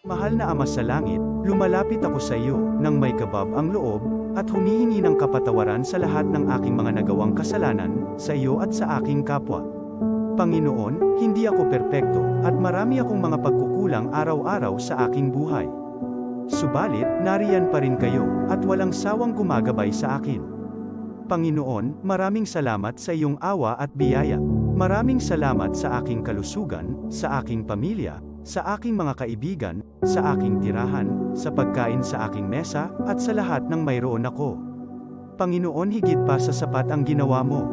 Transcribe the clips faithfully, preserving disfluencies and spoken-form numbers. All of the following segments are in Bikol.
Mahal na Ama sa Langit, lumalapit ako sa iyo nang may kabab ang loob at humihingi ng kapatawaran sa lahat ng aking mga nagawang kasalanan sa iyo at sa aking kapwa. Panginoon, hindi ako perpekto at marami akong mga pagkukulang araw-araw sa aking buhay. Subalit, nariyan pa rin kayo at walang sawang gumagabay sa akin. Panginoon, maraming salamat sa iyong awa at biyaya. Maraming salamat sa aking kalusugan, sa aking pamilya, sa aking mga kaibigan, sa aking tirahan, sa pagkain sa aking mesa, at sa lahat ng mayroon ako. Panginoon, higit pa sa sapat ang ginawa mo.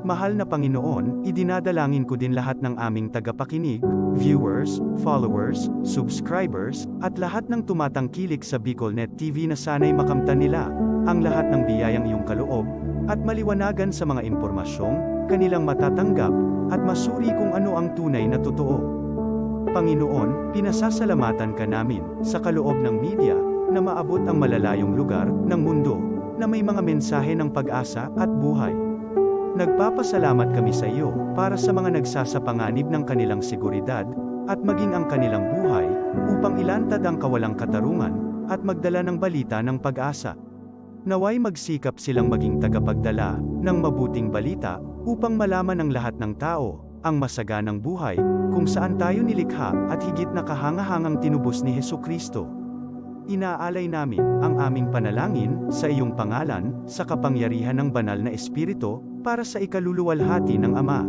Mahal na Panginoon, idinadalangin ko din lahat ng aming tagapakinig, viewers, followers, subscribers, at lahat ng tumatangkilik sa BicolNet T V na sana'y makamtan nila ang lahat ng biyayang iyong kaloob at maliwanagan sa mga impormasyong kanilang matatanggap at masuri kung ano ang tunay na totoo. Panginoon, pinasasalamatan ka namin sa kaloob ng media na maabot ang malalayong lugar ng mundo na may mga mensahe ng pag-asa at buhay. Nagpapasalamat kami sa iyo para sa mga nagsasapanganib ng kanilang seguridad at maging ang kanilang buhay upang ilantad ang kawalang katarungan at magdala ng balita ng pag-asa. Naway magsikap silang maging tagapagdala ng mabuting balita upang malaman ng lahat ng tao ang masaganang buhay kung saan tayo nilikha at higit na kahangahangang tinubos ni Hesukristo. Inaalay namin ang aming panalangin sa iyong pangalan, sa kapangyarihan ng Banal na Espiritu, para sa ikaluluwalhati ng Ama.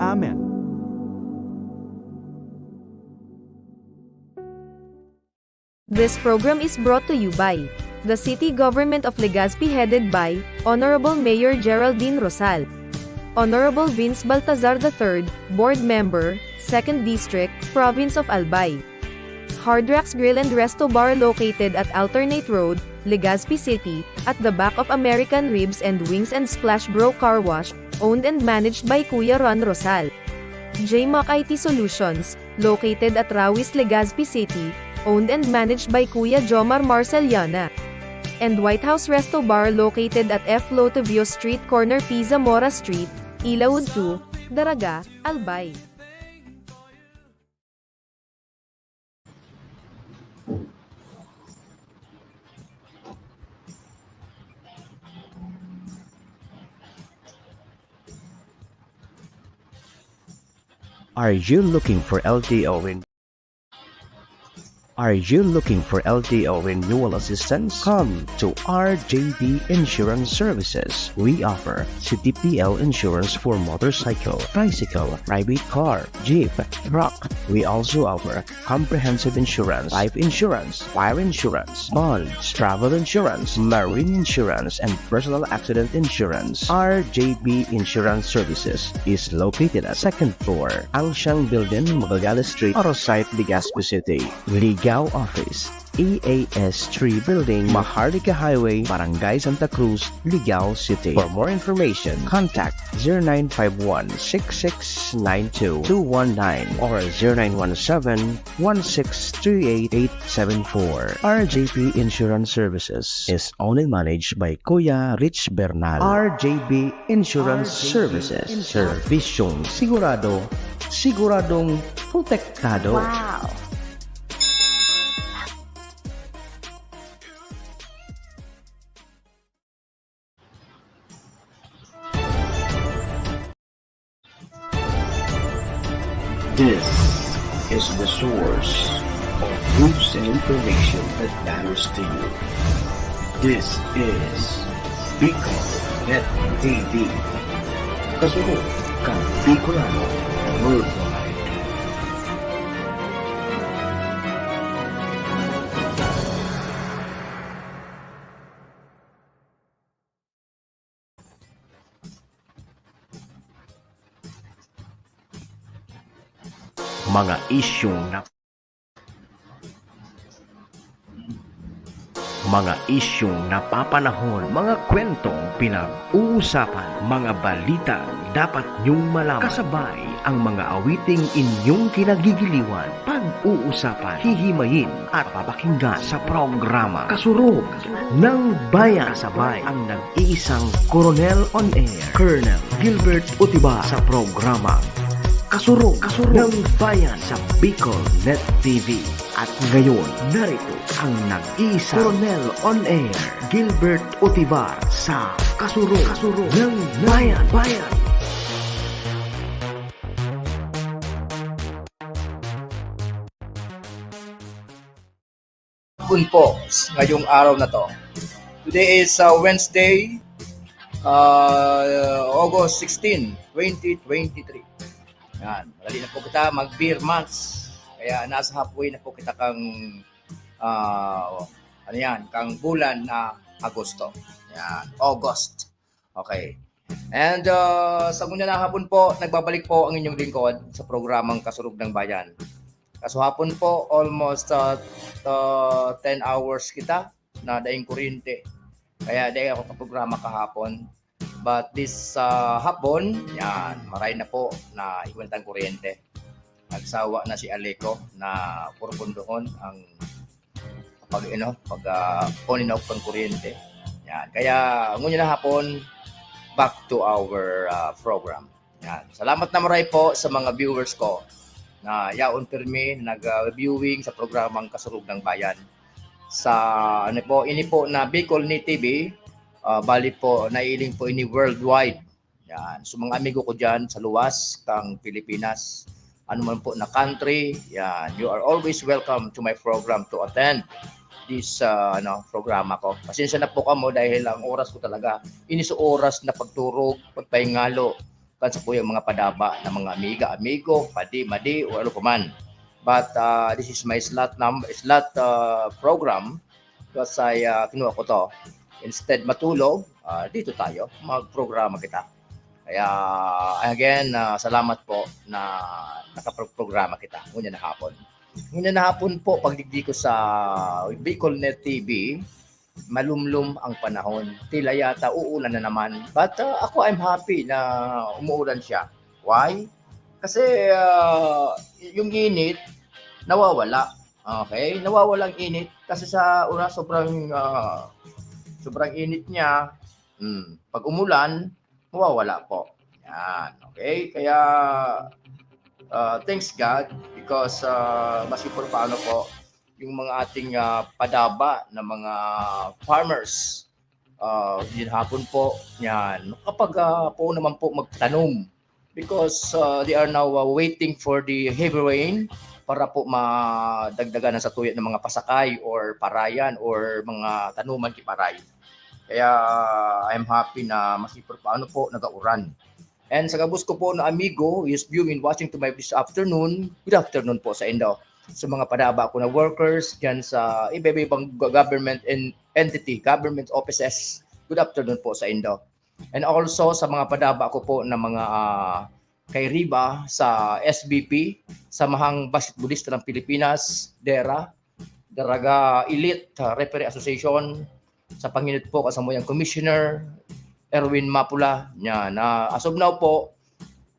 Amen. This program is brought to you by the City Government of Legazpi, headed by Honorable Mayor Geraldine Rosal. Honorable Vince Baltazar the third, Board Member, Second District, Province of Albay. Hard Rocks Grill and Resto Bar, located at Alternate Road, Legazpi City, at the back of American Ribs and Wings and Splash Bro Car Wash, owned and managed by Kuya Ron Rosal. J Mac I T Solutions, located at Rawis, Legazpi City, owned and managed by Kuya Jomar Marceliana. And White House Resto Bar, located at F Lotivio Street, corner P. Zamora Street, Ilaud two, Daraga, Albay. Are you looking for L T O in Are you looking for L T O renewal assistance? Come to R J B Insurance Services. We offer C T P L insurance for motorcycle, tricycle, private car, jeep, truck. We also offer comprehensive insurance, life insurance, fire insurance, bonds, travel insurance, marine insurance, and personal accident insurance. R J B Insurance Services is located at second floor, Ancient Building, Magallanes Street, Arosite, Legazpi City. Ligao Office, E A S three Building, Maharlika Highway, Barangay Santa Cruz, Ligao City. For more information, contact zero nine five one, six six nine two, two one nine or zero nine one seven, one six three eight, eight seven four. R J P Insurance Services is owned and managed by Kuya Rich Bernal. R J P Insurance Services. Servisyong sigurado, siguradong protektado. Wow! This is the source of news and information that matters to you. This is Bicol Net T V. Kasunod kan Bicolano Worldwide. Mga isyung na- Mga isyong napapanahon, mga kwentong pinag-uusapan, mga balitang dapat nyong malaman. Kasabay ang mga awiting inyong kinagigiliwan, pag-uusapan, hihimayin at papakinggan sa programa Kasurog ng Bayan. Kasabay ang nag-iisang Koronel on Air, Colonel Gilbert Utibar sa programa Kasurog, Kasurog ng Bayan sa Bicol Net T V. At ngayon, narito ang nag-iisa Coronel on Air, Gilbert Otivar sa Kasurog, Kasurog ng Bayan. Bayan. Hapon po ngayong araw na to. Today is uh, Wednesday, uh, August sixteen, twenty twenty-three. Yan, madali na po kita mag-beer months. Kaya nasa halfway na po kita kang, ah, ano yan, kang bulan na Agosto. Yan, August. Okay. And uh, sa ngunyan na hapon po, nagbabalik po ang inyong lingkod sa programang Kasurog ng Bayan. Kaso hapon po, almost uh, uh, ten hours kita na daing kuryente. Kaya dai ako kaprograma kahapon. But this uh, hapon, yan, maray na po na iwan tang kuryente. Nagsawa na si Aleco na purpundohon ang pag, you know, pag uh, on and off ng kuryente. Yan. Kaya ngunyan na hapon, back to our uh, program. Yan. Salamat na maray po sa mga viewers ko na yaon pirmi nag-viewing sa programang Kasurog ng Bayan. Sa ano po, ini po na Bicol Net T V, uh, bali po, nailing po ini worldwide. Yan. So mga amigo ko dyan sa luwas kang Pilipinas, ano man po na country, yan, you are always welcome to my program to attend this uh, ano, programa ko. Pasensya na po kamo dahil ang oras ko talaga, ini sa oras na pagturog, pagpahingalo, kan sa po yung mga padaba na mga amiga, amigo, padi, madi, o ano pa man. But uh, this is my slot, num- slot uh, program kasi uh, kinuha ko to. Instead matulog, uh, dito tayo, magprograma kita. Kaya again, uh, salamat po na nakaprograma kita. Ngunyan na hapon. Ngunyan na hapon po, pagdigdi ko sa Bicol Net T V, malumlom ang panahon. Tila yata uulan na naman. But uh, ako, I'm happy na umuulan siya. Why? Kasi uh, yung init, nawawala. Okay? Nawawala ang init kasi sa una sobrang uh, sobrang init niya. Hmm. Pag umulan, mawawala po. Yan. Okay? Kaya uh, thanks God because uh, mas importante po yung mga ating uh, padaba na mga farmers. Uh, yun hapon po, yan. Kapag uh, po naman po magtanom, because uh, they are now uh, waiting for the heavy rain para po madagdagan ng satuya ng mga pasakay or parayan or mga tanuman ki paray. Kaya I'm happy na mas paano po nagauran. And sa gabos ko po na amigo is viewing, watching to my this afternoon, good afternoon po sa indo. Sa mga padaba ko na workers dyan sa iba-ibang government and entity, government offices, good afternoon po sa indo. And also sa mga padaba ko po na mga uh, kay Riva sa S B P, Samahang Basketbolista ng Pilipinas, DERA, Daraga Elite uh, Referee Association, sa panginot po kasamuyang Commissioner Erwin Mapula. Yan, na as of now po,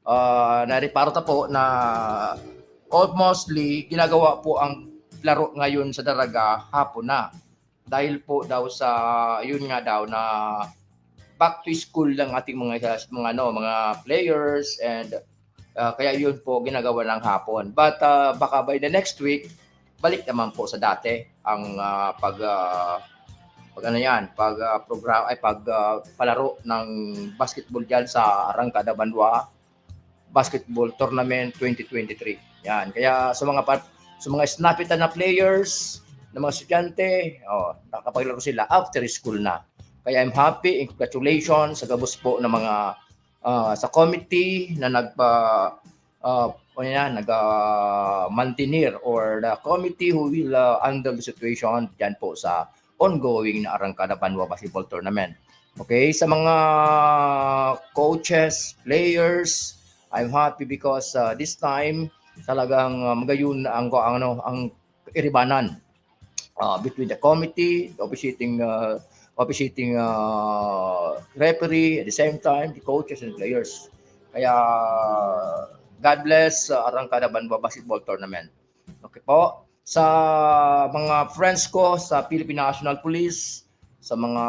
uh, nariparo ta po na almostly ginagawa po ang laro ngayon sa Daraga hapon na. Dahil po daw sa, yun nga daw, na back to school lang ating mga mga ano, mga players and uh, kaya yun po ginagawa ng hapon. But uh, baka by the next week, balik naman po sa dati ang uh, pag uh, pag ano yan, pag uh, program ay pag uh, palaro ng basketball diyan sa Arrancada Banwa Basketball Tournament twenty twenty-three. Yan. Kaya sa mga pat, sa mga snapitan na players, na mga estudyante, oh, nakapaglaro sila after school na. Kaya I'm happy and congratulations sa gabos po ng mga uh, sa committee na nagpa uh, o yan, nag uh, mantener or the committee who will uh, handle the situation dyan po sa ongoing na Arrancada Banwa Basketball Tournament. Okay, sa mga coaches, players, I'm happy because uh, this time talagang uh, magayon ang ang ano ang iribanan. uh, between the committee, the officiating uh, officiating uh, referee, at the same time the coaches and players. Kaya God bless uh, Arrancada Banwa Basketball Tournament. Okay po. Sa mga friends ko sa Philippine National Police, sa mga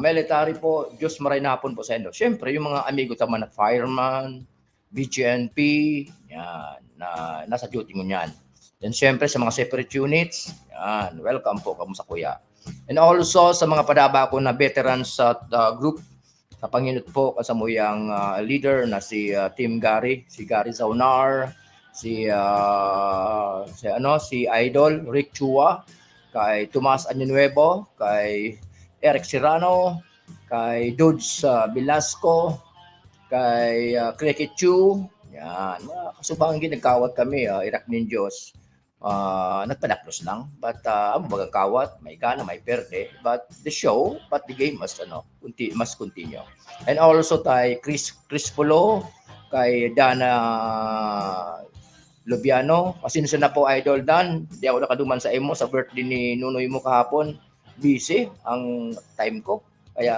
military po, Diyos maray na hapon po sa inyo. Siyempre, yung mga amigo ta man na fireman, B G N P, yan, na nasa duty ngunyan. Then siyempre sa mga separate units, yan, welcome po kamo sa kuya. And also sa mga padaba ko na veterans sa uh, group, sa panginot po kan samuyang uh, leader na si uh, Team Gary, si Gary Zaunar, si uh, si ano si Idol Rick Chua, kay Tomas Año Nuevo, kay Eric Serrano, kay Dudes uh, Velasco, kay uh, Cricket Chu. Yan, mga kasubangan ginagkawat kami, uh, irak nin Diyos. Uh, nagpadaplos lang. But uh, ang bagang kawat, may gana, may perde. But the show, but the game must, ano, kunti, must continue. And also kay Chris, Chris Pulo, kay Dana Lubiano. Pasensya na po, Idol Dan. Di ako nakaduman sa imo sa birthday ni Nunoy mo kahapon. Busy ang time ko. Kaya,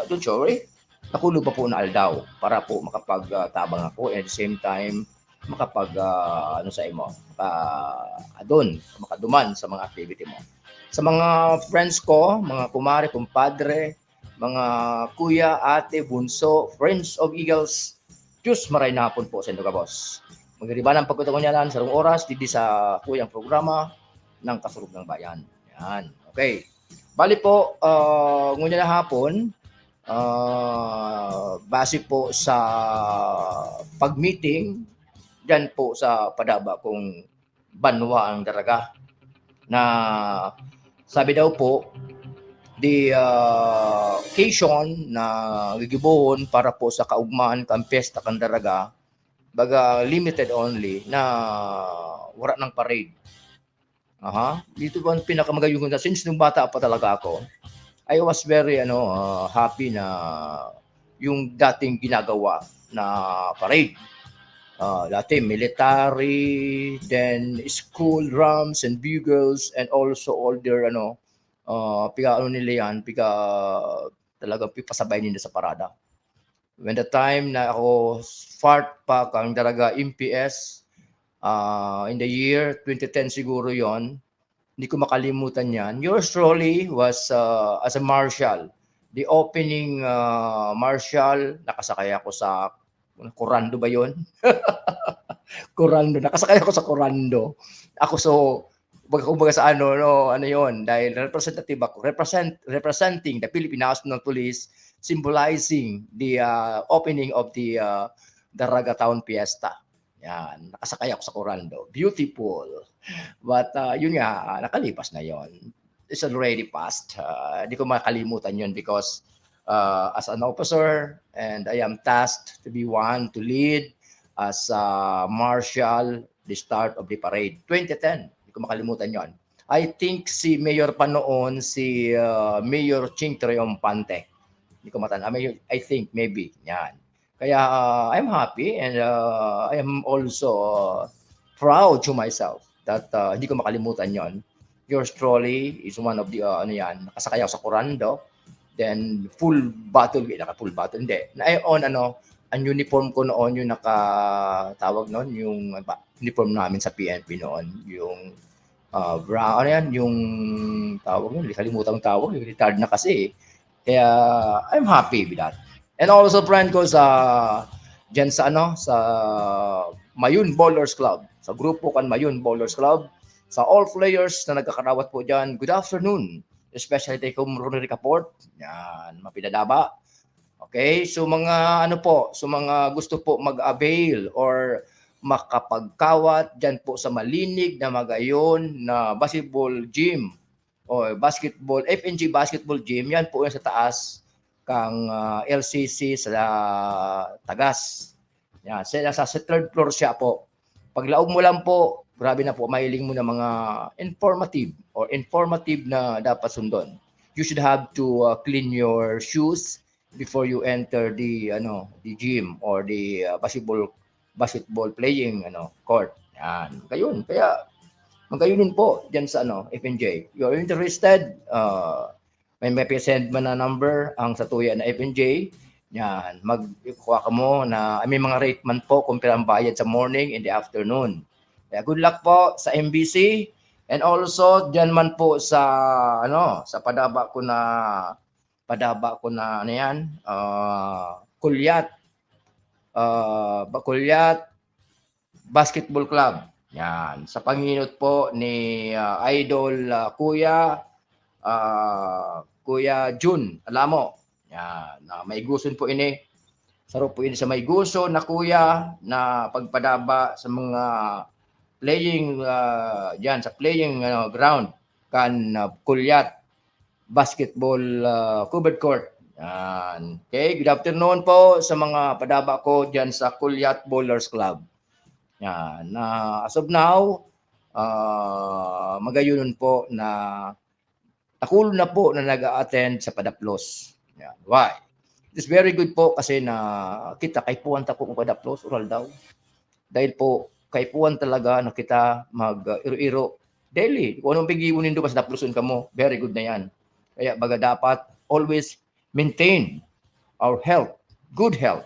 don't worry. Nakulo pa po na aldaw para po makapagtabang ako and at the same time makapag uh, ano sa imo, maka adon, makaduman sa mga activity mo. Sa mga friends ko, mga kumare, kumpadre, mga kuya, ate, bunso, friends of Eagles, Diyos maray na hapon po sa inyo gabos. Magiribanan pagkutakunyanan sa oras, didi sa kuyang programa ng Kasurog ng Bayan. Yan. Okay. Bali po, uh, ngunyan na hapon, uh, base po sa pag-meeting, dyan po sa padaba kong banwa ang daraga na sabi daw po, the uh, occasion na gigibohon para po sa kaugmaan kan piyesta kan daraga, baga limited only na wala nang parade. Aha, dito po ang pinakamagayon ko na since nung bata pa talaga ako, I was very ano uh, happy na yung dating ginagawa na parade. Uh, dati military, then school drums and bugles and also all their ano uh, piga ano nila yan, piga talagang pipasabay nila sa parada. When the time na ako part pa kang Daraga M P S, uh, in the year twenty ten siguro yon, hindi ko makalimutan yan. Yours truly was uh, as a marshal. The opening uh, marshal, nakasakay ako sa Corando ba yon? Corando. Nakasakay ako sa Corando. Ako so, baga, kumbaga sa ano, no, ano yon, dahil representative ako, represent, representing the Philippine National Police, symbolizing the uh, opening of the uh, Daraga Town Fiesta. Yan, nakasakay ako sa Corando. Beautiful. But uh, yun nga, nakalipas na yon. It's already past. Uh, di ko makalimutan yun because uh, as an officer and I am tasked to be one to lead as a marshal the start of the parade. twenty ten, di ko makalimutan yon. I think si Mayor pa noon, si uh, Mayor Ching Triomphante. Di ko matan, I, mean, I think maybe. Yan. Kaya uh, I'm happy and uh, I am also uh, proud to myself that uh, hindi ko makalimutan yon. Yours truly is one of the, uh, ano yan, nakasakay ako sa Corando. Then full battle, eh, naka full battle, hindi. Na, eh, on, ano, ang uniform ko noon, yung naka, tawag noon, yung ba, uniform namin sa P N P noon, yung uh, brown, ano yan, yung tawag yun, kalimutan ang tawag, yung retired na kasi. Kaya, I'm happy with that. And also, friend ko sa, dyan sa ano, sa Mayun Bowlers Club, sa grupo kan Mayun Bowlers Club, sa all players na nagkakarawat po dyan, good afternoon. Especially kay Kum Ronnie Ricaport, yan, mapinadaba. Okay, so mga ano po, so mga gusto po mag-avail or makapagkawat dyan po sa malinig na magayon na basketball gym o basketball, F N G basketball gym, yan po yung sa taas kang uh, L C C sa Tagas. Yan, sa, sa third floor siya po. Paglaog mo lang po, grabe na po, mahiling mo na mga informative or informative na dapat sundon. You should have to uh, clean your shoes before you enter the ano, the gym or the uh, basketball basketball playing ano, court. Yan. Kayun, kaya Magayunon po dyan sa ano, F N J. You're interested, uh, may, may send man na number ang satuya na F N J. Yan, magkuha ka mo na may mga rate man po kung pira ang bayad sa morning and the afternoon. Kaya good luck po sa M B C and also dyan man po sa ano, sa padaba ko na padaba ko na ano yan, uh, Kulyat, uh, Bakulyat Basketball Club. Yan, sa panginot po ni uh, Idol uh, Kuya uh, Kuya Jun Alamo. Yan, uh, maiguson po ini. Saro po ini sa maiguson na kuya na pagpadaba sa mga playing uh, diyan sa playing uh, ground kan uh, Kulyat Basketball uh, Covered Court. Yan. Okay, good afternoon po sa mga padaba ko diyan sa Kulyat Bowlers Club. Yan. Uh, as of now, uh, magayunon po na takulo na po na nag-a-attend sa Padaplos. Yan. Why? It is very good po kasi na kita kaipuhan ta po ang Padaplos, oral daw. Dahil po kaipuhan talaga na kita mag-iro-iro daily. Kung anong pag-iiwan nindo, basta daploson kamo, very good na yan. Kaya baga dapat always maintain our health, good health.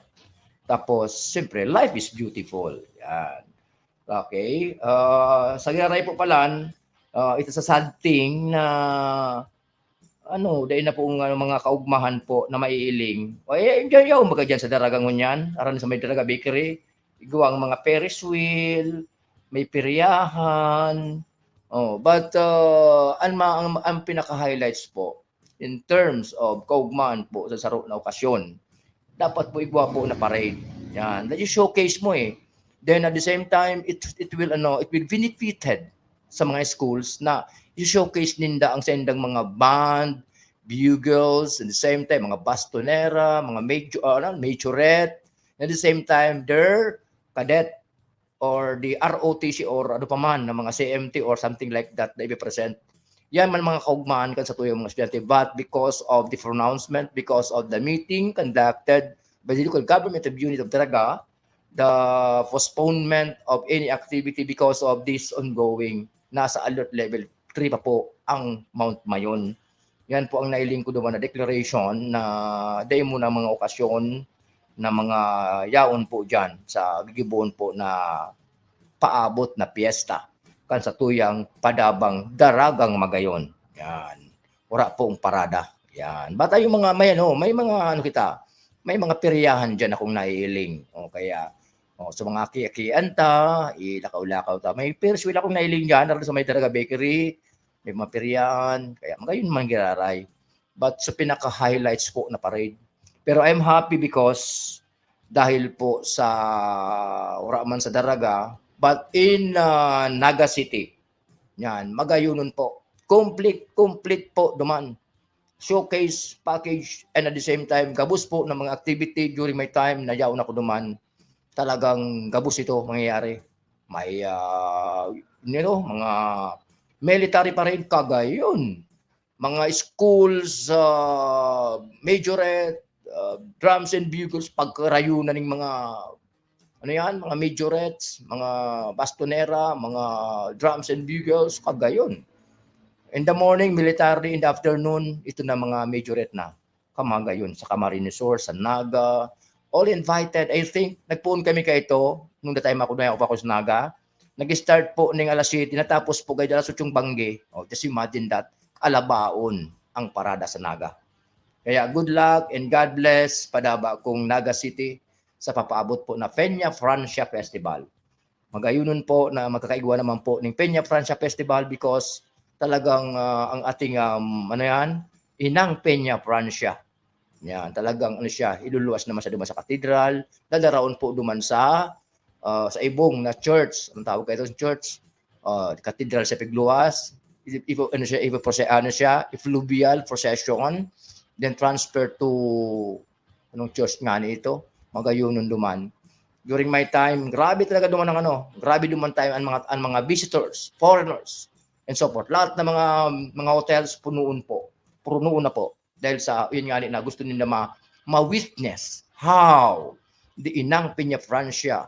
Tapos, siyempre, life is beautiful. Yan. Okay. Uh, sa Giraray po palan, uh, ito sa sad thing na ano, dahil na pong ano, mga kaugmahan po na maiiling. O eh, diyan yaw, baga dyan sa Daraga ngunyan, aran sa may Daraga Bakery, igwa ang mga Ferris wheel, may piryahan. Oh, but uh, ang, ang, ang pinaka-highlights po, in terms of kaugmahan po sa saro na okasyon, dapat po igwa po na parade. Yan. That you showcase mo eh. Then at the same time, it it will ano, it will benefited sa mga schools na i-showcase ninda ang saindang mga band, bugles, at the same time, mga bastonera, mga major, uh, ano, majorette, at the same time, their cadet or the R O T C or ano pa man na mga C M T or something like that na ipipresent. Yan man mga kaugmaan kan sa tuyang mga estudyante. But because of the pronouncement, because of the meeting conducted by the local government of unit of Daraga, the postponement of any activity because of this ongoing, nasa alert level three pa po ang Mount Mayon. Yan po ang nailing ko duman na declaration na dai mo na mga okasyon na mga yaon po dyan sa gigiboon po na paabot na piyesta kan sa tuyang padabang Daragang Magayon. Yan. Wala pong parada. Yan. Bata yung mga may ano, may mga ano kita, may mga peryahan dyan akong naiiling. O kaya, o, sa mga aki-akian ta, ilakaw-lakaw ta. May Ferris wheel akong nailing dyan, sa may Daraga Bakery, may mga peryahan, kaya magayon man giraray. But sa pinaka-highlights po na parade. Pero I'm happy because dahil po sa, wala man sa Daraga, but in uh, Naga City, yan, magayonon po. Complete, complete po duman. Showcase, package, and at the same time, gabos po ng mga activity during my time na yaon ako duman. Talagang gabos ito mangyayari. May, uh, you know, mga military parade, kagayon. Mga schools, uh, majorette, uh, drums and bugles, pagkarayunan ng mga ano yan, mga majorettes, mga bastonera, mga drums and bugles, kagayon. In the morning, military, in the afternoon, ito na mga majorette na. Kamagayon, sa Camarines Sur, sa Naga, all invited. I think, nagpoon kami ka ito, nung datay makunay ako pa ako sa Naga. Nag-start po ning alas siyete, natapos po kayo alas otsong banggi. Oh, just imagine that, alabaon ang parada sa Naga. Kaya good luck and God bless, padaba kong Naga City. sa papaabot po na Peña Francia Festival. Magayonon po na magkakaigwa naman po ng Peña Francia Festival because talagang uh, ang ating um, ano yan, inang Peña Francia. Yan, talagang ano siya, iluluwas naman sa duman sa katedral, dadaraon po duman sa uh, sa ibong na church, ang tawag kayo sa church, uh, katedral sa Pigluwas, if, if, ano siya, if, ano siya, fluvial procession, then transfer to anong church nga ni ito? Magayonon duman. During my time, grabe talaga duman ang ano, grabe duman tayo ang mga ang mga visitors, foreigners, and so forth. Lahat ng mga mga hotels punuon po. Punuon na po dahil sa yun nga na gusto nila ma ma-witness how the Inang Peña Francia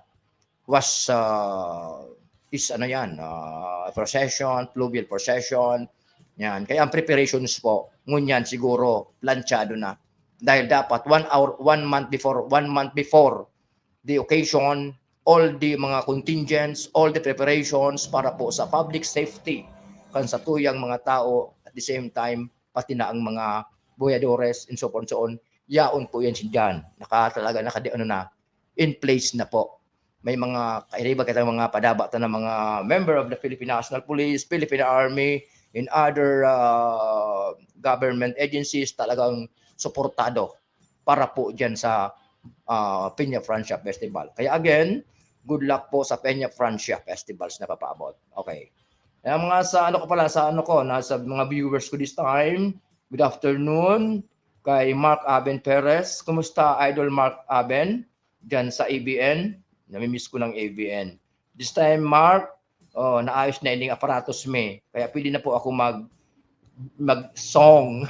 was uh, is ano yan, ah, procession, fluvial procession, yan. Kaya ang preparations po, ngunyan siguro, planchado na. Dahil dapat one hour, one month before, one month before the occasion, all the mga contingents, all the preparations para po sa public safety kan satuyang mga tao, at the same time, pati na ang mga boyadores, and so forth and so on, yaon po yan si John. Naka, talaga, naka, ano na, in place na po. May mga kairiba kita mga padaba ta na mga member of the Philippine National Police, Philippine Army, and other uh, government agencies, talagang suportado para po dyan sa uh, Peña Francia Festival. Kaya again, good luck po sa Peña Francia Festivals na papaabot. Okay. Kaya mga sa ano ko pala, sa ano ko, nasa mga viewers ko this time, good afternoon kay Mark Aben Perez. Kumusta, Idol Mark Aben? Diyan sa A B N. Namimiss ko ng A B N. This time, Mark, oh, naayos na ining aparatos mi. Kaya pwede na po ako mag mag-song,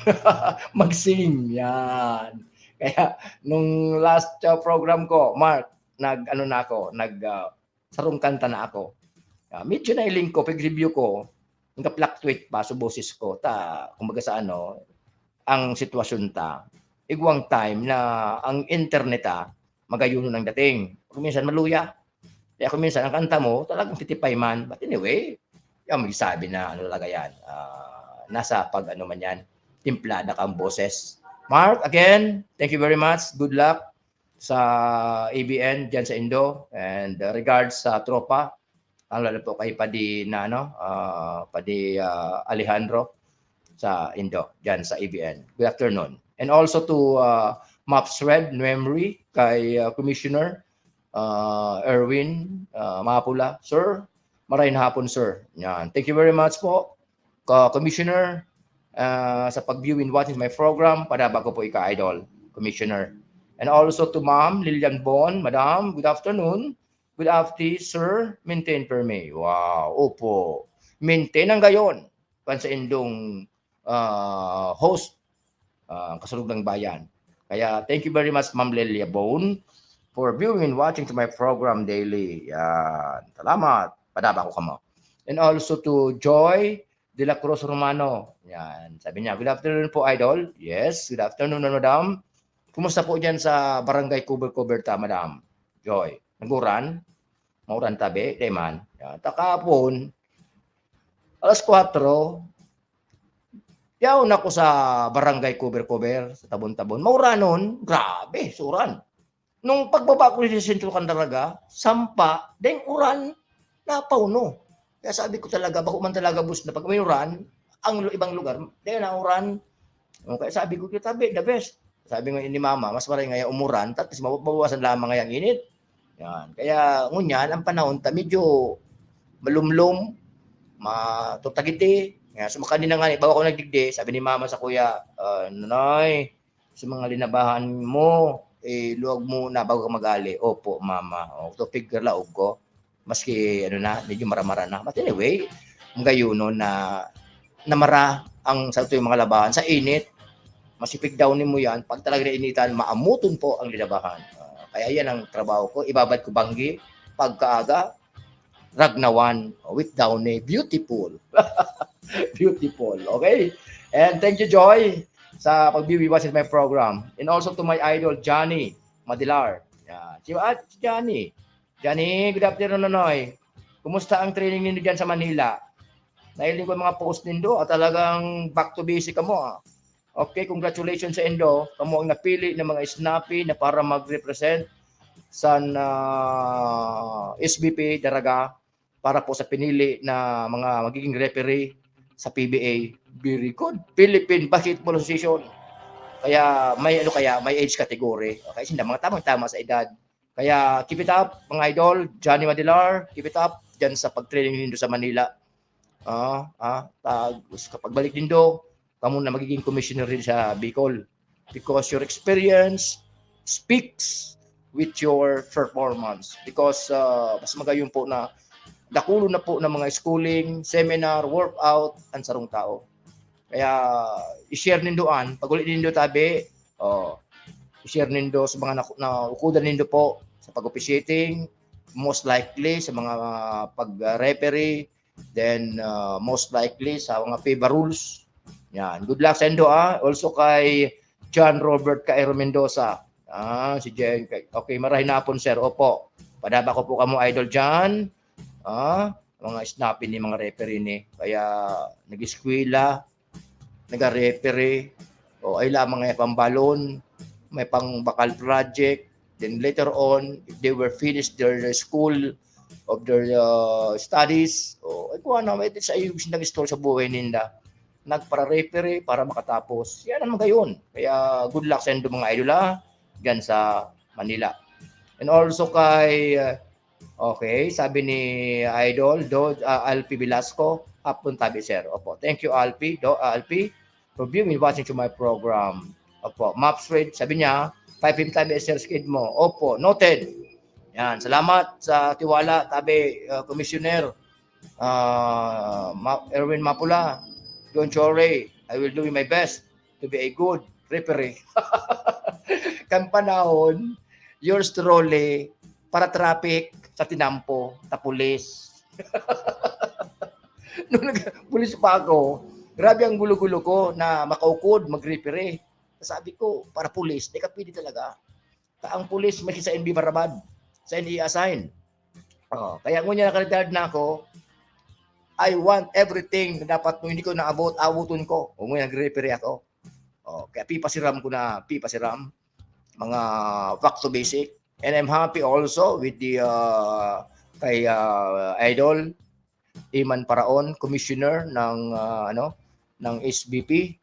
mag-sing, yan. Kaya nung last uh, program ko, Mark, nag ano na ako, nag uh, sarong kanta na ako. Uh, medyo nailing ko, pag-review ko, nag-fluctuate pa so boses ko. Ta, kumbaga sa ano, ang sitwasyon ta, igwang time na ang internet ah, magayuno nang dating. Kung minsan maluya. Kaya kung minsan ang kanta mo, talagang titipay man. But anyway, yung magsabi na ano talaga yan. Uh, nasa pag ano man yan, timplada kang boses. Mark, again, thank you very much. Good luck sa A B N dyan sa Indo. And uh, regards sa tropa, ang lalo po kay Padi na ano, uh, Padi uh, Alejandro sa Indo, dyan sa A B N. Good afternoon. And also to uh, Maps Red Nuemri, kay uh, Commissioner uh, Erwin uh, Mapula. Sir, maray na hapon, sir. Yan. Thank you very much po, ka Commissioner, uh, sa pag-view and watching my program. Padaba ko po ika, Idol, Commissioner. And also to Ma'am Lilian Bon, Madam, good afternoon. Good afternoon, sir. Maintain per me. Wow, opo. Maintain ang gayon. Kan sa indong uh, host, uh, Kasulog ng Bayan. Kaya thank you very much, Ma'am Lelia Bone, for viewing and watching to my program daily. Yan. Salamat. Padaba ko kamo. And also to Joy de la Cruz Romano. Yan. Sabi niya, good afternoon po, Idol. Yes, good afternoon, madam. Kumusta po dyan sa barangay Cover Cover ta, madam? Joy, naguran? Mauran tabi? Di man. Yan. Takapon, alas kwatro, yaon ako sa barangay Cover Cover, sa Tabon-Tabon. Mauranon, grabe, suran. Nung pagbaba ko sa sentro kan Daraga, sampa, deng uran, napaw no. Kaya sabi ko talaga, bako man talaga bus na pag may uran, ang lu- ibang lugar, dahil na uran. O, kaya sabi ko, kita be, the best. Sabi nga ni mama, mas maray nga yung umuran, tapos mababawasan lamang nga yung init. Yan. Kaya ngunyan, ang panahon ta medyo malumlom, matutagiti. Kaya sumakali na nga, bago ako nagdigdi, sabi ni mama sa kuya, uh, Nonoy, sa mga linabahan mo, eh, luwag mo na bago ka mag-ali. Opo, mama. O, tupig ka laog ko. Maski, ano na, medyo maramara na. But anyway, ang gayunon na namara ang sa yung mga labahan sa init. Masipig daw nimo yan. Pag talaga nainitan, maamuton po ang linabahan. Uh, kaya yan ang trabaho ko. Ibabad ko banggi, pagkaaga, ragnawan, with downy. Beautiful. Beautiful. Okay? And thank you, Joy, sa pag-view watching my program. And also to my idol, Johnny Madilar. Yan. Si, ah, si Johnny. Johnny, good afternoon, Nonoy. Kumusta ang training ninyo dyan sa Manila? Nailing ko ang mga post nindo. Ah, talagang back to basic kamo. Ah. Okay, congratulations sa indo. Kamo ang napili ng mga snappy na para mag-represent sa uh, S B P Daraga para po sa pinili na mga magiging referee sa P B A. Very good. Philippine Basketball Association. Kaya may ano kaya, may age category. Okay, sinda mga tamang-tama sa edad. Kaya keep it up, mga idol. Johnny Madilar, keep it up dyan sa pag-training nindo sa Manila. Ah, ah, tag, sa pagbalik nindo, kamo na magiging commissioner rin sa Bicol. Because your experience speaks with your performance. Because uh, mas magayon po na dakulon na po ng mga schooling, seminar, workout, ang sarong tao. Kaya i-share nindo an, pag uli nindo tabi, oh, i-share nindo sa mga na, na ukudan nindo po sa pag-officiating, most likely sa mga pag-referee, then, ah, most likely sa mga FIFA rules. Yan. Good luck sa indo, ah. Also kay John Robert Cairo Mendoza. Ah, si Jen. Okay, marahay na po, sir. Opo. Padaba ko po kamo, Idol John. Ah, mga snappy ni mga referee ni. Kaya nag-eskwela, nag-referee, o ay lamang may pambalon, may pang bakal project. Then later on, if they were finished their, their school, of their, uh, studies, o ay kung ano, may sa iyong nag-store sa buhay ninda. Nagpara-referee para makatapos. Yan ang magayon. Kaya good luck sa indo mga idol, ah, dyan sa Manila. And also kay, uh, okay, sabi ni Idol, Do, uh, Alpi Velasco, hapon tabi, sir. Opo. Thank you, Alpi. Do, uh, Alpi, for viewing and watching to my program. Opo. Maps Red, sabi niya, five P M tabi, sir, skid mo. Opo. Noted. Yan. Salamat sa tiwala, tabi, uh, Commissioner, uh, Ma-, Erwin Mapula, John Chore. I will do my best to be a good referee. Kan panahon, yours truly, para traffic sa tinampo, ta pulis. Nung nag-, pulis pa ako, grabe ang gulo-gulo ko na makaukod, mag-referee. Sabi ko, para pulis, di ka pwede talaga. Ta ang pulis may sa N B Barabad, sa N A assign. Oh, kaya ngunyan naka-retired na ako, I want everything na dapat mo hindi ko naabot, abuton ko. O ngunyan, nagre-referee ako. Oh, kaya pipasiram ko na, pipasiram. Mga back to basic. And I'm happy also with the, uh, kay, uh, Idol Iman Paraon, commissioner ng, uh, ano, ng S B P,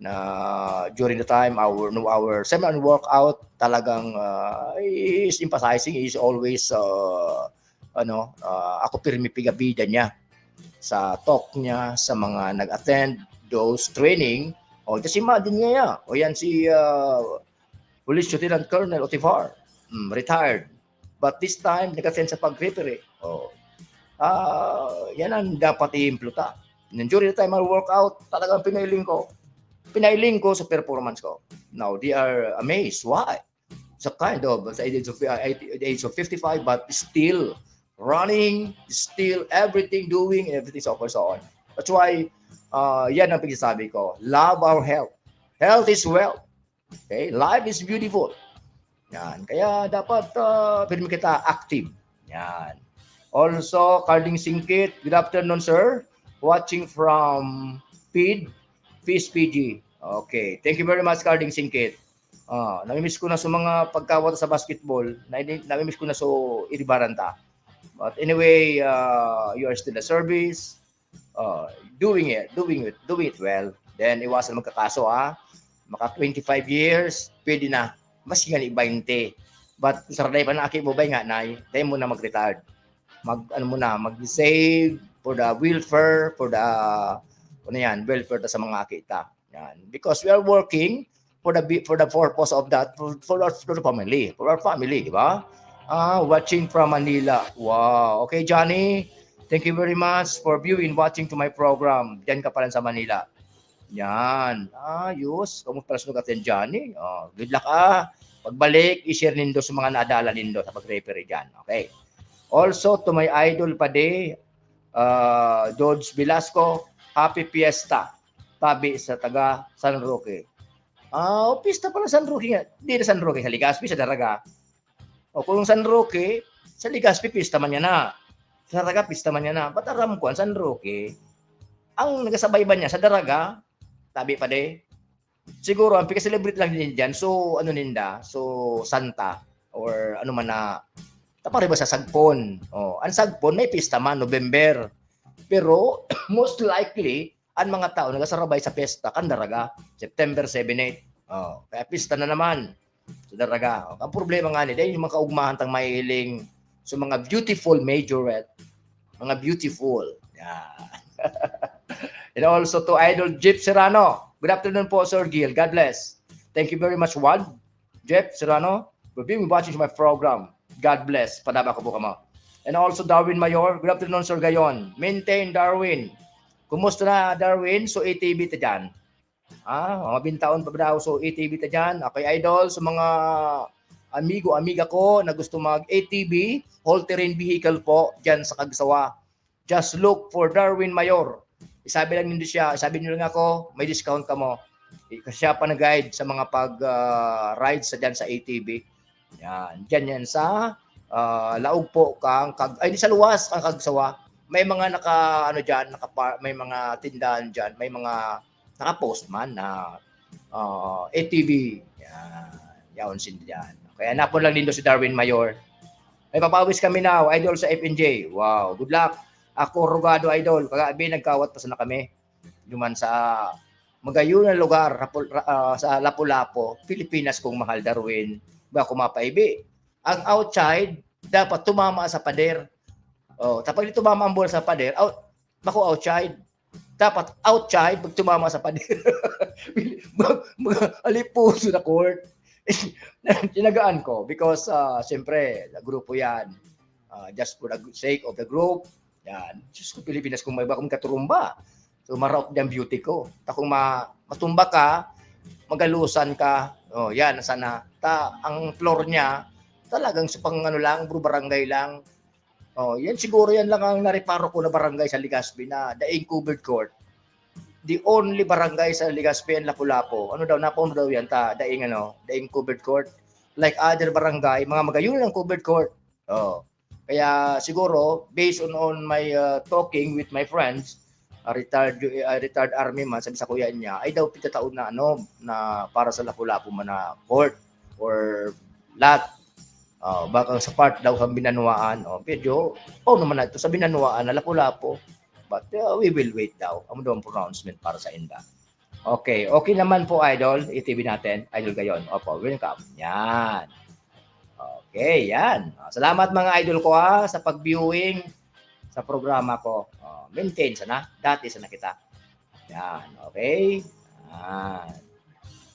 na during the time our, no, our seminar and workout, talagang, uh, is emphasizing, is always, uh, ano, uh, ako pirmi pigabida niya sa talk niya sa mga nag-attend those training. O, just imagine niya, o yan si, uh, Police Lieutenant Colonel Otivar, mm, retired. But this time, nag-attend sa pag-referee. Oh. Ah, yan ang dapat iimpluta. And during the time I workout, talagang pinailing ko. Pinailing ko sa performance ko. Now, they are amazed. Why? Sa kind of, sa age of, uh, at the age of fifty-five, but still running, still everything doing, everything so forth, so on. That's why, uh, yan ang pagsasabi ko. Love our health. Health is wealth. Okay? Life is beautiful. Yan. Kaya dapat, ah, pirmi kita active. Yan. Also, Carding Singkit, good afternoon, sir. Watching from P I D, P S P G. Okay. Thank you very much, Carding Singkit. Ah, namimiss ko na sa mga pagkawat sa basketball. Na, namimiss ko na so iribaran ta. But anyway, uh, you are still a service. Uh, doing it, doing it, doing it well. Then, iwasan magkakaso, ha? Maka twenty-five years, pwede na. Mas nga ni twenty. But, sa raday pa na aki mo, bay nga, nay, tayo mo na mag-retired. Mag, ano mo na, mag-save for the welfare, for the, ano yan, welfare ta sa mga aki ta. Yan. Because we are working for the bi-, for the purpose of that, for, for our, for the family, for our family, di ba? Ah, watching from Manila. Wow. Okay, Johnny, thank you very much for viewing, watching to my program. Diyan ka pa rin sa Manila. Yan. Ayos. Kamusta pala sa lugar din, Johnny? Oh, good luck, ah. Pagbalik, i-share nindo sa mga naadala nindo sa pag-referee dyan. Okay. Also, to my idol pa di, ah, Dodge Velasco, happy fiesta. Tabi sa taga San Roque. Ah, o, pista pala San Roque nga. Di na San Roque, sa Legazpi, sa Daraga. O, kung San Roque, sa Legazpi, pista man niya na. Sa Daraga, pista man niya na. Ba't aram ko, ang San Roque, ang nagasabay ba niya sa Daraga? Tabi pa de. Siguro, ang pika-celebrate lang din dyan. So, ano ninda? So, Santa. Or ano man na, tapang riba sa Sagpon. O, ang Sagpon, may pista man, November. Pero, most likely, ang mga tao nagasarabay sa piyesta kan Daraga, September seven, eight. Oh, kaya pista na naman sa Daraga. Oh, ang problema nga ni, dahil yung mga kaugmahan tang mahihiling sa mga beautiful majorette, mga beautiful. Yeah. And also to Idol Jeep Serrano. Good afternoon po, Sir Gil. God bless. Thank you very much, Juan. Jeff Serrano, for viewing, watching my program. God bless. Padaba ko po kamo. And also Darwin Mayor, good afternoon, Sir Gayon. Maintain, Darwin. Kumusta na, Darwin? So, A T V ta dyan. Ah, mga bintaon pa ba daw? So, A T V ta dyan. Okay, idol, sa mga, amigo, amiga ko na gusto mag-A T V, all-terrain vehicle po, dyan sa Cagsawa. Just look for Darwin Mayor. Isabi lang nindo siya, isabi niyo lang ako, may discount kamo. Siya pa nag-guide sa mga pag, ah, ride sa dyan sa A T V. Yan, dyan yan sa, ah, laog po kang Cag-, ay, di sa luwas kang Cagsawa. May mga naka, ano dyan, naka, may mga tindahan dyan, may mga naka-post man na, ah, A T V. Yan, yaon sinda dyan. Kaya hanapon lang nindo si Darwin Mayor. May papawis kami now, idol, sa F N J. Wow, good luck. Ako, rugado, idol. Kagabi, nagkawat pa sana kami. Duman sa magayon na lugar, Rapu-, ra-, ah, sa Lapu-Lapu, Pilipinas kong mahal, Darwin. Ba ako mapaibi? Ang outside, dapat tumama sa pader. Oh, tapos di tumama ang bola sa pader, out, bako outside. Dapat outside, pag tumama sa pader. Mag-, mag-, alipuso na court. Tinagaan ko because, ah, siyempre, grupo yan. Ah, just for the sake of the group. Yan. Diyos ko, Pilipinas, kung may bakong katurumba. So, maraot din beauty ko. Ta kung ma-, matumba ka, magalusan ka. Oh, yan, sana. Ta, ang floor niya, talagang sa pang ano lang, bro, barangay lang. Oh, yan siguro yan lang ang nareparo ko na barangay sa Legazpi na daing covered court. The only barangay sa Legazpi and Lapu-Lapu. Ano daw, napaon daw yan ta, daing ano, daing covered court. Like other barangay, mga magayon ang covered court. Oh. Kaya siguro, based on, on my, uh, talking with my friends, a retired, a retired army man, sabi sa kuya niya, ay daw pigkataon na ano, na para sa Lapu-Lapu man na court or lot. Oh, baka sa part daw sa Binanuaan, oh, medyo, oh, naman na ito sa Binanuaan na Lapu-Lapu. But, uh, we will wait daw. Amo daw ang pronouncement para sa inda. Okay, okay naman po, idol. A T V natin, Idol Gayon. Opo, welcome. Yan. Okay, yan. Ah, salamat, mga idol ko, ha, sa pag-viewing sa programa ko. Oh, maintain sana. Dati sana kita. Yan, okay? Yan.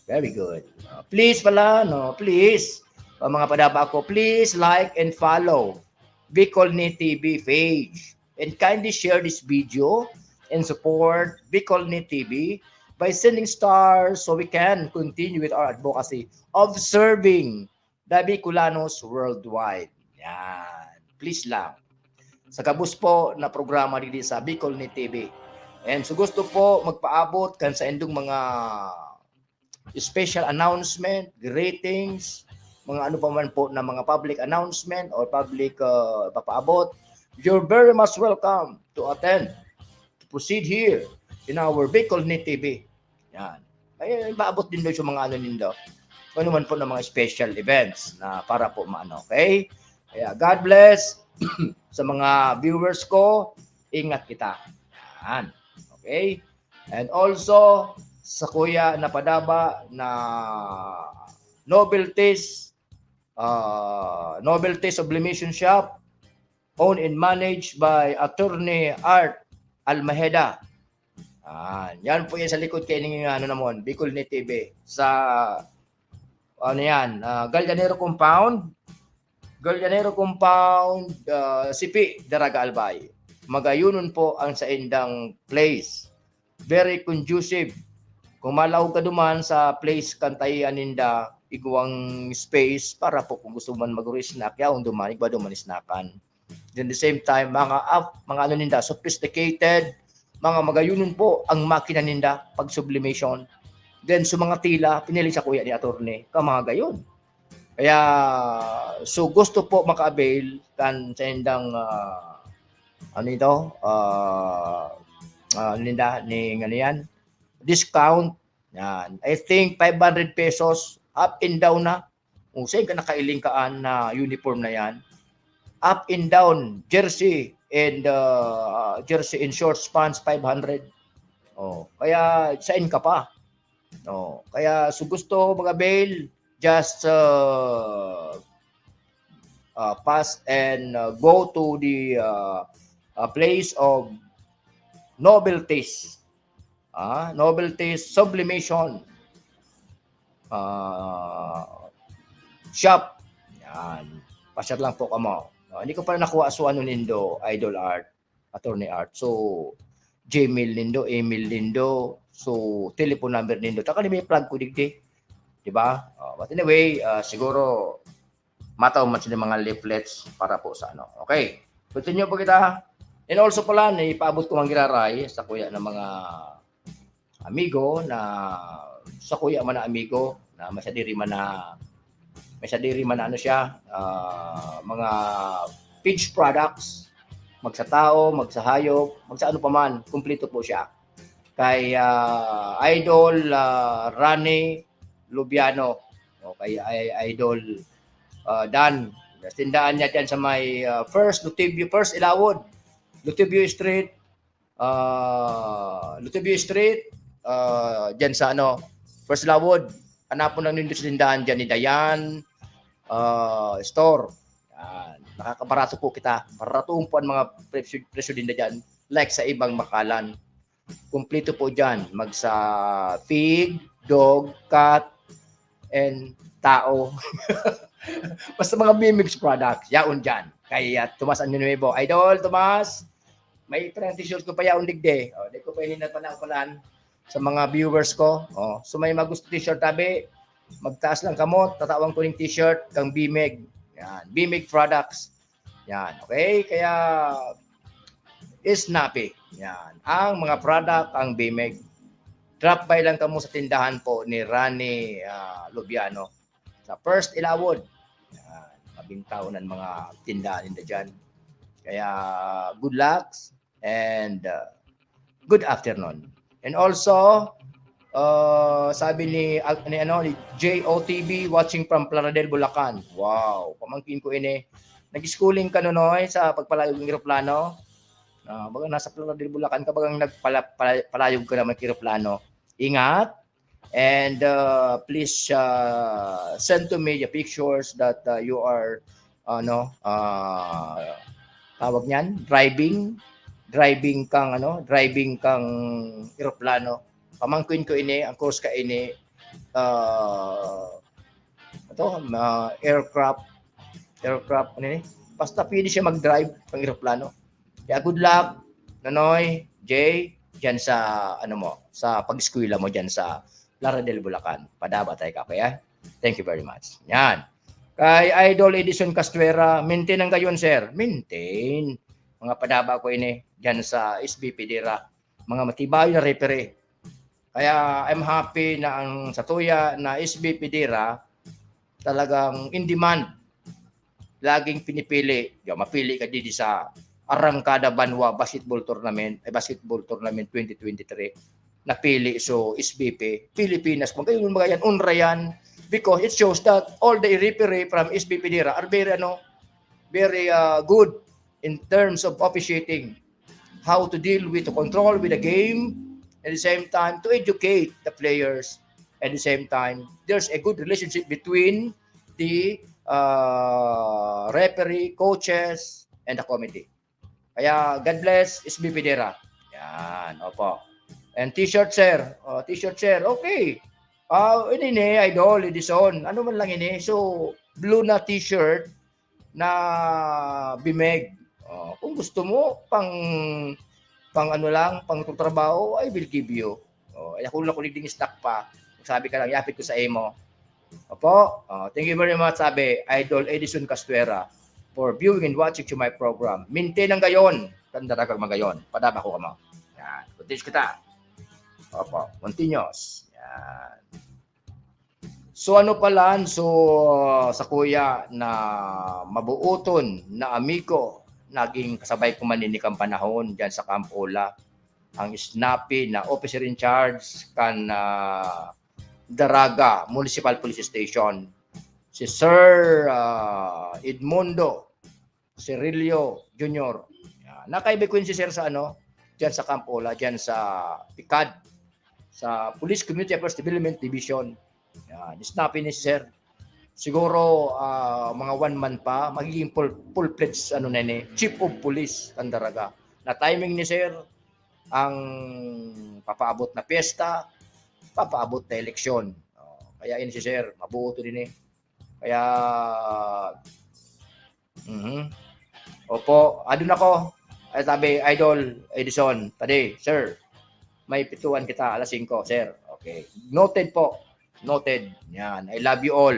Very good. Ah, please pala, no? Please. O, mga padaba ko, please like and follow Bicolni T V page. And kindly share this video and support Bicolni T V by sending stars so we can continue with our advocacy of serving the Bicolanos worldwide. Yan. Please lang. Sa gabos po na programa digdi sa Bicolni T V. And so gusto po magpaabot kan saindong mga special announcement, greetings, mga ano pa man po na mga public announcement or public, uh, papaabot, you're very much welcome to attend, to proceed here in our Bicolni T V. Yan. Ay, paabot din daw sa mga ano nindo. Kung ano man po ng mga special events na para po maano, okay? Kaya God bless sa mga viewers ko. Ingat kita. Yan. Okay? And also, sa kuya na padaba na Novelties, ah, Novelty Sublimation Shop, owned and managed by Attorney Art Almejeda. Ah, yan po yan sa likod kay ning ano namon, Bicolni T V. Sa, ano yan, ah, Galdanero Compound, Galdanero Compound, ah, Sipi, Daraga, Albay. Magayonon po ang saindang place. Very conducive. Kung malaog ka duman sa place kan taian ninda, igwang space para po kung gusto man mag-snack, yaon duman, igwa duman snackan. Then the same time, mga up, mga ano ninda, sophisticated, mga magayonon po ang makina ninda pag sublimation. Then sa mga tila, pinili sa kuya ni attorney, ka mga gayon. Kaya, so gusto po maka-avail kan sa indang, ah, ano ito, ah, ah, ninda, ni, ano yan, discount. Yan. I think five hundred pesos, up and down na. Kung saan ka nakailing kaan na uniform na yan, up and down, jersey and, uh, jersey and shorts, pants, five hundred. Oh, kaya saan ka pa? Oh, kaya so gusto mag-avail, just, uh, uh, pass and, uh, go to the, uh, uh, place of novelties. Ah, novelties, sublimation. Ah, shop. Yan. Pasyal lang po kamo. Ah, hindi ko pa nakuha so ano nindo, Idol Art, Attorney Art. So, Gmail nindo, email nindo, so, telephone number nindo. Taka ni may plug ko digdi. Di ba? Oh, but anyway, ah, siguro, matao man sila mga leaflets para po sa ano. Okay, continue po kita. And also pala, ipaabot ko ang giraray sa kuya ng mga amigo na sa kuya man na amigo na may sadiri man na may sadiri man na ano siya, ah, mga page products, magsa tao, magsa hayop, magsa ano pa man, kumpleto po siya. Kay ah, Idol ah, Rani Lubiano, o kay I- Idol ah, Dan. Tindahan niya dyan sa may ah, First Lutibio, First Ilawod, Lutibio Street, ah, Lutibio Street, ah, dyan sa ano, First Lawod. Hanapon lang nindo sa tindahan dyan ni Dayan ah, Store. Yan. Nakakabarato po kita. Baratoon po ang mga presyo, presyo ninda dyan. Like sa ibang makalan. Kumpleto po dyan. Magsa pig, dog, cat, and tao. Basta mga B-Mix products. Yaon dyan. Kay ah, Tomas Año Nuevo. Idol, Tomas, may parang t-shirt ko pa yaon digdi. O, di ko pa ini napanapalan sa mga viewers ko. O, so may mga gusto t-shirt, tabi, magtaas lang kamot, tatawan ko ning t-shirt kang B-Mig. Yan, B-Mig products. Yan, okay? Kaya, Snappy. Yan, ang mga product, ang B-Mig. Drop by lang kamo sa tindahan po ni Rani ah, Lubiano. Sa First Ilawod. Yan, mabintaw ng mga tindahan ninda dyan. Kaya, good luck and uh, good afternoon. And also, uh, sabi ni, ni, ano, ni J O T B, watching from Plaridel, Bulacan. Wow, pamangkin ko ini. Nag-schooling ka, Nonoy, sa pagpalayog ng eroplano? Ah, baga nasa Plaridel, Bulacan ka, bagang nagpala-, pala-, palayog ka naman ng eroplano. Ingat. And uh, please uh, send to me the pictures that uh, you are, ano, uh, tawag niyan, driving, driving kang, ano, driving kang eroplano. Pamangkin ko ini, ang course ka ini, uh, ito, uh, aircraft, aircraft, ano ni? Basta pwede siya mag-drive ng eroplano. Kaya good luck, Nonoy, Jay, dyan sa, ano mo, sa pag-eskwela mo dyan sa Plaridel, Bulacan. Padaba tayo ka, kaya? Thank you very much. Yan. Kay Idol Edison Castuera, maintain ang gayon, sir. Maintain. Mga padaba ko ini, dyan sa S B P Dira. Mga matibay na referee. Kaya I'm happy na ang satuya na S B P Dira talagang in demand. Laging pinipili. Yo, mapili ka didi sa Arrancada Banwa Basketball Tournament, ay Basketball Tournament twenty twenty-three. Napili so S B P, Pilipinas. Magayon, magayan, unra yan. Because it shows that all the referee from S B P Dira are very, ano, very uh, good in terms of officiating, how to deal with, to control with the game, at the same time to educate the players. At the same time, there's a good relationship between the uh, referee, coaches, and the committee. Kaya God bless, S B P Dira. Yan, opo. And t-shirt, sir. Oh, t-shirt, sir. Okay. Ah, ini ni Idol Edison. Ano man lang ini? So, blue na t-shirt na B-Mig. Oh, kung gusto mo, pang, pang ano lang, pang trabaho, I will give you. Oh, ay ako lang kuligding stock pa. Sabi ka lang, yapit ko sa imo. Opo. Oh, thank you very much, sabi, Idol Edison Castuera, for viewing and watching to my program. Maintain ang gayon. Tanda ka magayon. Padaba ko kamo. Yan. Continuous kita. Opo. Continuous. Yan. So ano pala, so sa kuya na mabuoton na amigo, naging kasabay ko man ini kan panahon dyan sa Camp Ola, ang snappy na officer in charge kan ah, Daraga Municipal Police Station, si Sir ah, Edmundo Cirillo Junior. Yan. Nakaiba ko yun si Sir sa ano, dyan sa Camp Ola, dyan sa PICAD, sa Police Community Affairs Development Division. Yan. Snappy ni si Sir. Siguro ah, mga one month pa, magiging full, full-fledged ano na ni, Chief of Police kan Daraga. Na timing ni Sir, ang papaabot na piyesta, papaabot na eleksyon. Oh, kaya yun si Sir, mabuo to din eh. Kaya, mhm. Opo, adun ako. Ay, sabi, Idol Edison, padi, sir, may pituan kita alas singko, sir. Okay. Noted po. Noted. Yan. I love you all.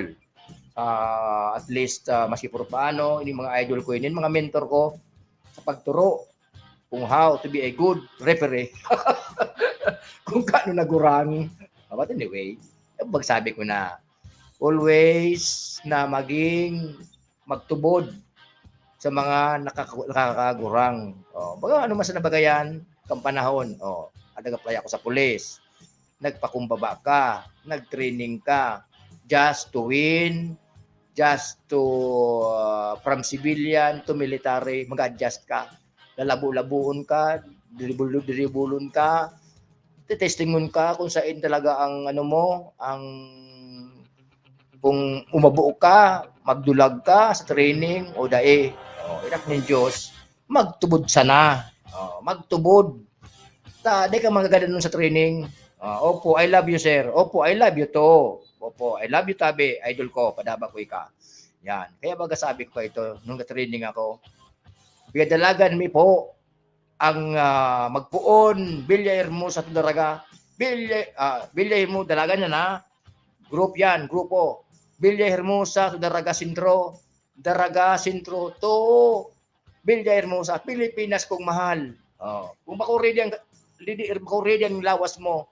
Ah, at least, ah, maski puro paano, ini mga idol ko, ini mga mentor ko sa pagturo kung how to be a good referee. Kung kaano nagurang. Ah, but anyway, magsabi ko na, always na maging magtubod sa mga nakaka-, nakakagurang. Oh, baga ano man sa nabagayan, kang panahon, oh, nag-apply ako sa pulis. Nagpakumbaba ka, nag-training ka, just to win, just to, ah, from civilian to military, mag-adjust ka. Lalabo-labuon ka, dribul-, dribulon ka, titestingon ka kung sain talaga ang ano mo, ang kung umabo ka, magdulag ka sa training o dai. Oh, inak nin Diyos, magtubod sana. Oh, magtubod. Ta, di ka magagadanon sa training. Ah, "Opo, I love you, sir. Opo, I love you too. Opo, I love you, tabi. Idol ko, padaba ko ika." Yan. Kaya baga sabi ko pa ito, nung na-training ako, pinadalagan mi po ang, ah, magpoon, Villa Hermosa to Daraga. Villa, ah, Villa Hermosa, dalagan niya na. Group yan, grupo. Villa Hermosa to Daraga Centro. Daraga Centro to Villa Hermosa, Pilipinas kong mahal. Oh, kung bako ready ang, ready, bako ready ang lawas mo,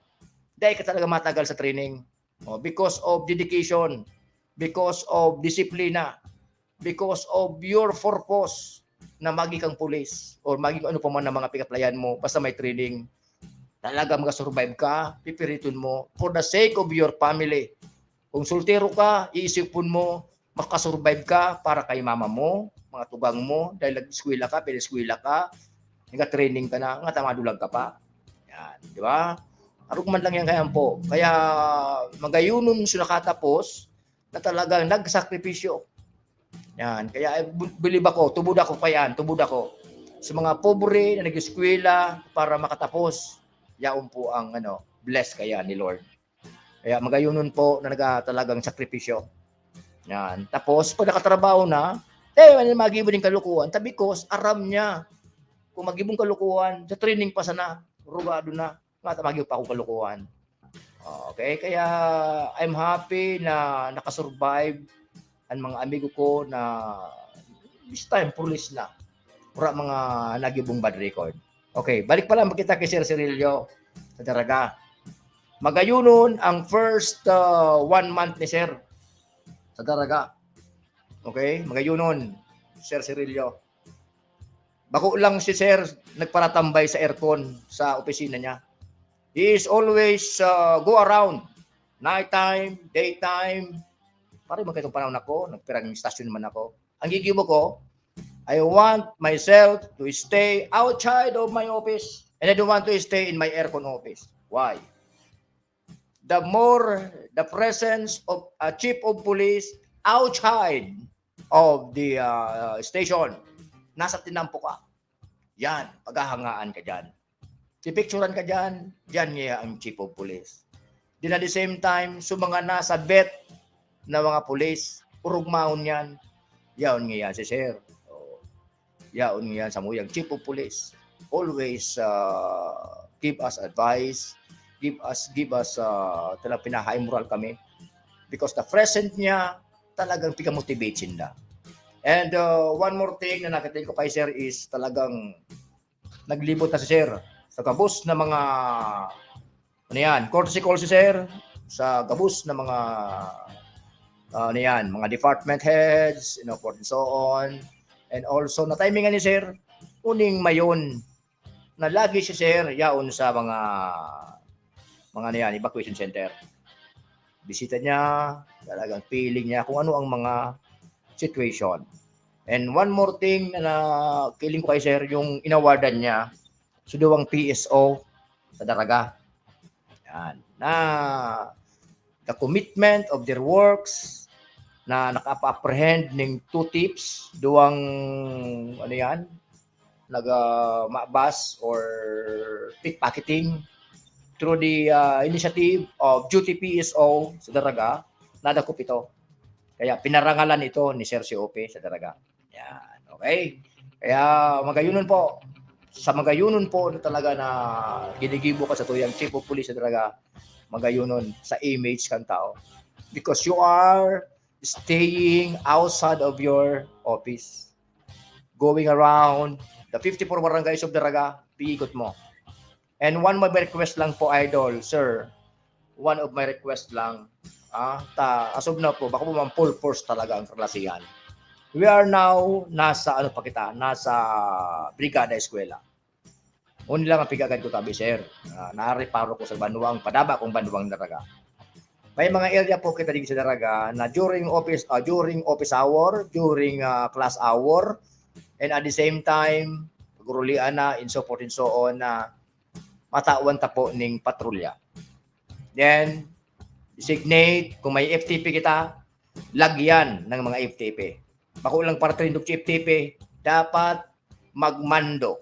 dai ka talaga matagal sa training. Oh, because of dedication, because of disiplina, because of your purpose na maging kang pulis or maging ano pa man ang mga pag-applyan mo, basta may training, talaga makasurvive ka, pipiriton mo for the sake of your family. Kung soltero ka, iisipon mo, makasurvive ka para kay mama mo, mga tugang mo, dahil nag-eskwela ka, pinaeskwela ka, nagka-training ka na, nga tama dulag ka pa. Yan, di ba? Arog man lang yan kaya po. Kaya magayunon siya nakatapos na talagang nagsakripisyo. Yan. Kaya, eh, bu-, bilib ako, tubod ako pa yan, tubod ako. Sa mga pobre na nag-eskwela para makatapos, yaon po ang, ano, bless kaya ni Lord. Kaya magayunon po na naga-, talagang sakripisyo. Yan. Tapos, pag nakatrabaho na, eh, ano, magibo din kalokohan. Ta because aram niya, kung magibong kalokohan, sa training pa sana, rugado na. Nga, magibo pa akong kalokohan. Okay, kaya I'm happy na nakasurvive ang mga amigo ko na this time, pulis na. Wala mga nagibong bad record. Okay, balik pa lang kita kay Sir Cirillo sa Daraga. Magayunon ang first, ah, one month ni Sir sa Daraga. Okay, magayunon, Sir Cirillo. Bako lang si Sir nagparatambay sa aircon sa opisina niya. He is always, ah, go around. Nighttime, daytime. Pare, magkaitong panahon ako, nagpirang istasyon man ako. Ang gigibo ko, I want myself to stay outside of my office. And I don't want to stay in my aircon office. Why? The more the presence of a chief of police outside of the, ah, station, nasa tinampo ka. Yan, paghahangaan ka dyan. Pipicturan ka dyan, dyan niya ang chief of police. Then at the same time, sa mga nasa bet na mga police, urugmahon yan. Yaon niya si sir. Oo. Yaon niya sa muyang chief of police. Always, ah, give us advice, give us, give us, ah, talagang pinaha-moral kami. Because the present niya, talagang pika-motivate sinda. And, ah, one more thing na nakita ko kay sir is talagang naglibot na si sir sa gabos na mga, ano yan, courtesy call si sir sa gabos na mga, ah, ano yan, mga department heads, you know, forth and so on. And also, na-timingan ni sir, uning mayon na lagi si sir yaon sa mga, mga, ano yan, evacuation center. Bisita niya, talagang feeling niya kung ano ang mga situation. And one more thing na, na feeling ko kay sir, yung inawardan niya, so duwang P S O sa Daraga. Yan. Na the commitment of their works, na naka-apprehend ning two thieves, duwang, ano yan, naga-, mabas or pickpocketing through the, ah, initiative of Duty P S O sa Daraga, nadakop ito. Kaya pinarangalan ito ni Sir C O P sa Daraga. Yan, okay? Kaya magayunon po, sa magayunon po na talaga na ginigibo ka sa tuyang chief of police sa Daraga, magayunon sa image kang tao. Because you are staying outside of your office. Going around the fifty-four barangays of Daraga, piikot mo. And one of my request lang po, Idol, sir. One of my request lang. Ah, ta, as of now po, baka po man full force talaga ang kalasihan. We are now, nasa ano pa kita, nasa Brigada Eskwela. Uni lang ang pigagad ko tabi, sir. Ah, nareparo ko sa banwang, padaba kong banwang Daraga. May mga area po kita dito sa Daraga na during office, ah, during office hour, during, ah, class hour, and at the same time, pagurulian na, and so forth and so on na matawan ta po ning patrolya. Then, designate, kung may F T P kita, lagyan ng mga F T P. Bako lang para trindog sa F T P, dapat magmando.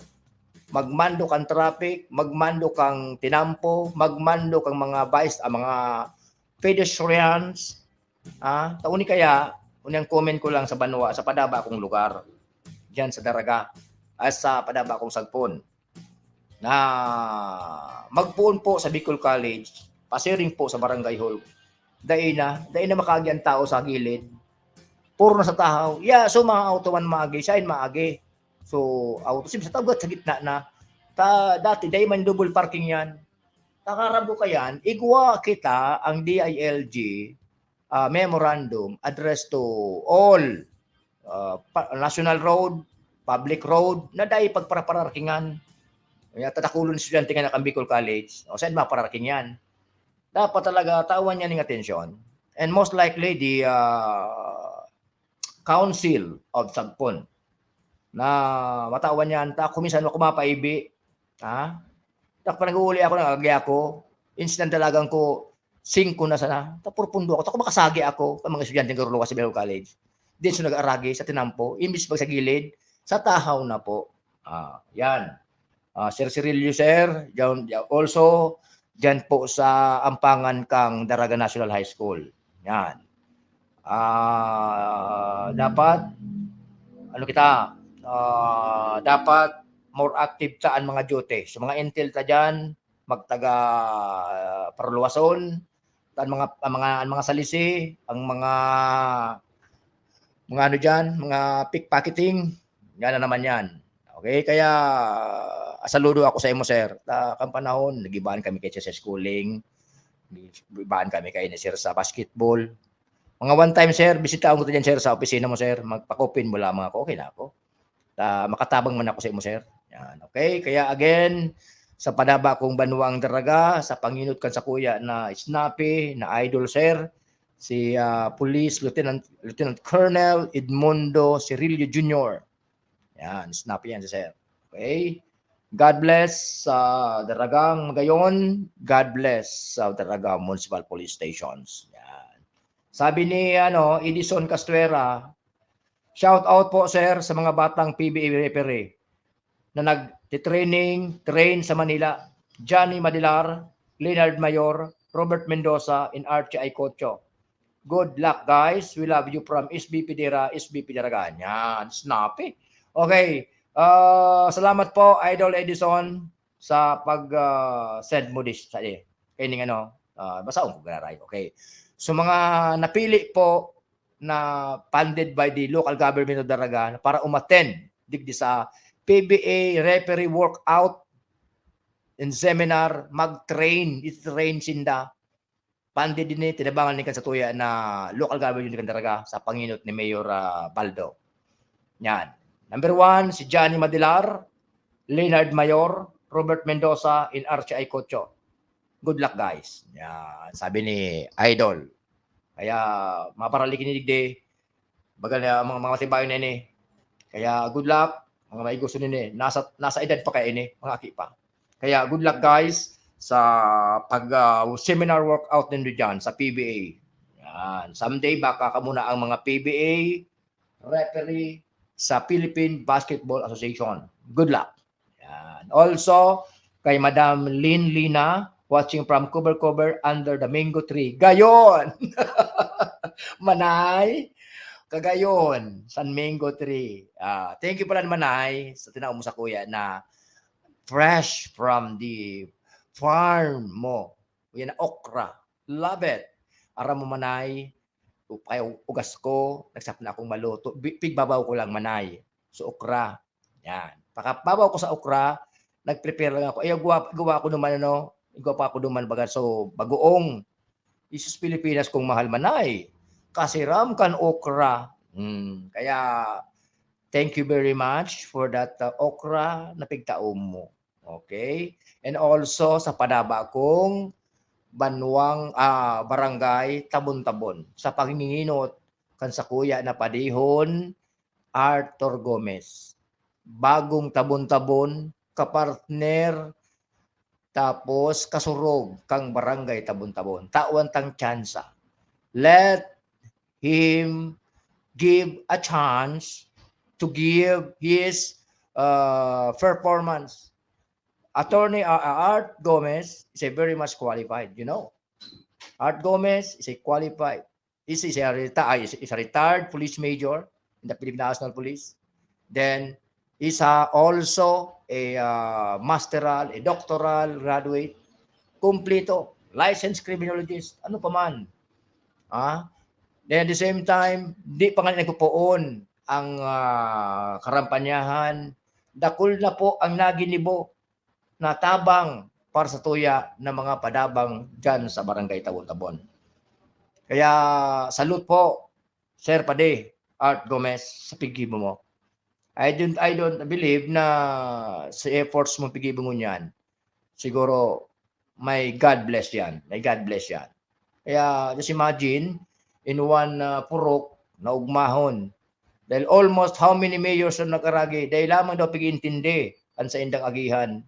Magmando kang traffic, magmando kang tinampo, magmando kang mga vice, ah, mga pedestrians. Ah, tauni kaya, unyang comment ko lang sa banwa, sa padaba kong lugar, diyan sa Daraga, at sa padaba kong sagpon, na magpoon po sa Bicol College, pasiring po sa barangay hall. Dai na, dai na makaagi ang tao sa gilid. Puro na sa tahaw. Ya, so mga auto man maagi, siya in maagi. So, auto, sim, sa tagot, sa gitna na. Ta, dati, dai man double parking yan. Takarabo ka yan, igwa kita ang D I L G, ah, memorandum addressed to all, ah, pa, national road, public road, na dai pagparapararkingan. Kaya tatakulon estudyante nga nakang Bicol College, o saan mapararking yan? Dapat talaga tawan niya ning atensyon. And most likely, the, ah, Council of Sagpon na matawan niya, ta, kung minsan ako mapaibi, ha? Tak, pa nag-uuli ako, nag-aagi ako, instead dalagan ko, singko na sana, ta, purpundo ako, ta, kung makasagi ako, ang mga estudyante ng Ruluwa sa Bicol College, din sa nag-aragi, sa tinampo, imbis pag sa gilid, sa tahaw na po. Ah, yan. Ah, Sir Cirillo, sir, diyan, also, diyan po sa ampangan kang Daraga National High School. Yan. Ah, dapat, ano kita, ah, dapat more active ta an mga duty. So, mga intel ta diyan, magtaga, ah, paruluwason, ta an mga, ang mga, ang mga salisi, ang mga, mga ano diyan, mga pickpocketing, yan na naman yan. Okay, kaya, ah, saludo ako sa imo, sir. Ta, kan panahon, nag-ibahan kami kay sa schooling, nag-ibahan kami kay ni sir sa basketball. Mga one time, sir, bisitaon ko ta diyan, sir, sa opisina mo, sir. Magpakopin mo lamang ako, okay na ako. Ta, makatabang man ako sa imo, sir. Yan, okay? Kaya again, sa padaba kong banwang Daraga, sa panginot kan sakuya na snappy, na idol, sir, si, ah, Police Lieutenant, Lieutenant Colonel Edmundo Cirillo Junior. Yan, snappy yan, sir. Okay? God bless sa Daragang Magayon. God bless sa Daraga Municipal Police Stations. Yan. Sabi ni, ano, Edison Castuera, "Shout out po, sir, sa mga batang P B A referee na nagtitraining, train sa Manila. Johnny Madilar, Leonard Mayor, Robert Mendoza, and Archie Aicocho. Good luck, guys. We love you from S B P Dera, S B P Daraga." Yan, snappy. Okay. Ah, salamat po, Idol Edison, sa pag, ah, send mo this sa, eh, kaning ano, ah, basaon ko gararay. Okay. So, mga napili po na funded by the local government of Daraga para umattend digdi sa P B A referee workout and seminar, mag-train, i-train sinda. Funded ini, tinabangan ni kan satuya na local government kan Daraga sa panginot ni Mayor, ah, Baldo. Yan. Number one, si Johnny Madilar, Leonard Mayor, Robert Mendoza, and Archie Aicocho. Good luck, guys. Yan, sabi ni Idol. Kaya, maparali kini digdi. Baga na mga, mga matibayon na ini. Kaya, good luck, mga maigo sa ini. Nasa, nasa edad pa kaya ini, mga aki pa. Kaya, good luck, guys, sa pag, ah, seminar workout ninyo dyan sa P B A. Yan. Someday, baka kamo na ang mga P B A referee sa Philippine Basketball Association. Good luck. Yan. Also, kay Madam Lynn Lina, watching from Cover Cover under the mango tree. Gayon! Manay, Cagayon, San Mango Tree. Ah, thank you pala, Manay, sa tinao mo sa kuya na fresh from the farm mo. Yan, okra. Love it. Aram mo, Manay, Kaya ugas ko, nagsapna akong maluto. Bi-, pigbabaw ko lang manay. So, okra. Yan. Pakababaw ko sa okra, nag-prepare lang ako. Ay, gawa, gawa ko naman, ano, gawa pa ako naman, baga, so, bagoong. Isus Pilipinas kong mahal manay. Kasiram kan okra. Hmm. Kaya, thank you very much for that uh, okra na pigtaom mo. Okay? And also, sa padaba kong banwang, ah, barangay, Tabon-Tabon. Sa panginginot, kan sakuya na padihon, Arthur Gomez. Bagong Tabon-Tabon, kapartner, tapos kasurog kang Barangay Tabon-Tabon. Tawan tang tsansa. Let him give a chance to give his uh, performance. Attorney uh, uh, Art Gomez is a very much qualified, you know. Art Gomez is a qualified. He's, he's, a, reti- ah, he's, he's a retired police major in the Philippine National Police. Then, he's uh, also a uh, masteral, a doctoral graduate, kompleto, licensed criminologist, ano pa man. Ah? Then at the same time, di pa nga nagpupuon ang uh, karampanyahan. Dakul na po ang naginibo na tabang para sa tuya ng mga padabang dyan sa Barangay Tabon-Tabon. Kaya salute po, Sir Pade, Art Gomez, sa piggibo mo. I don't, I don't believe na sa efforts mo piggibo ngunyan, siguro may God bless yan. May God bless yan. Kaya just imagine, in one uh, purok, naugmahon. Dahil almost how many mayors ang nag-aragi? Dahil lamang daw pag-iintindi ang saindang agihan.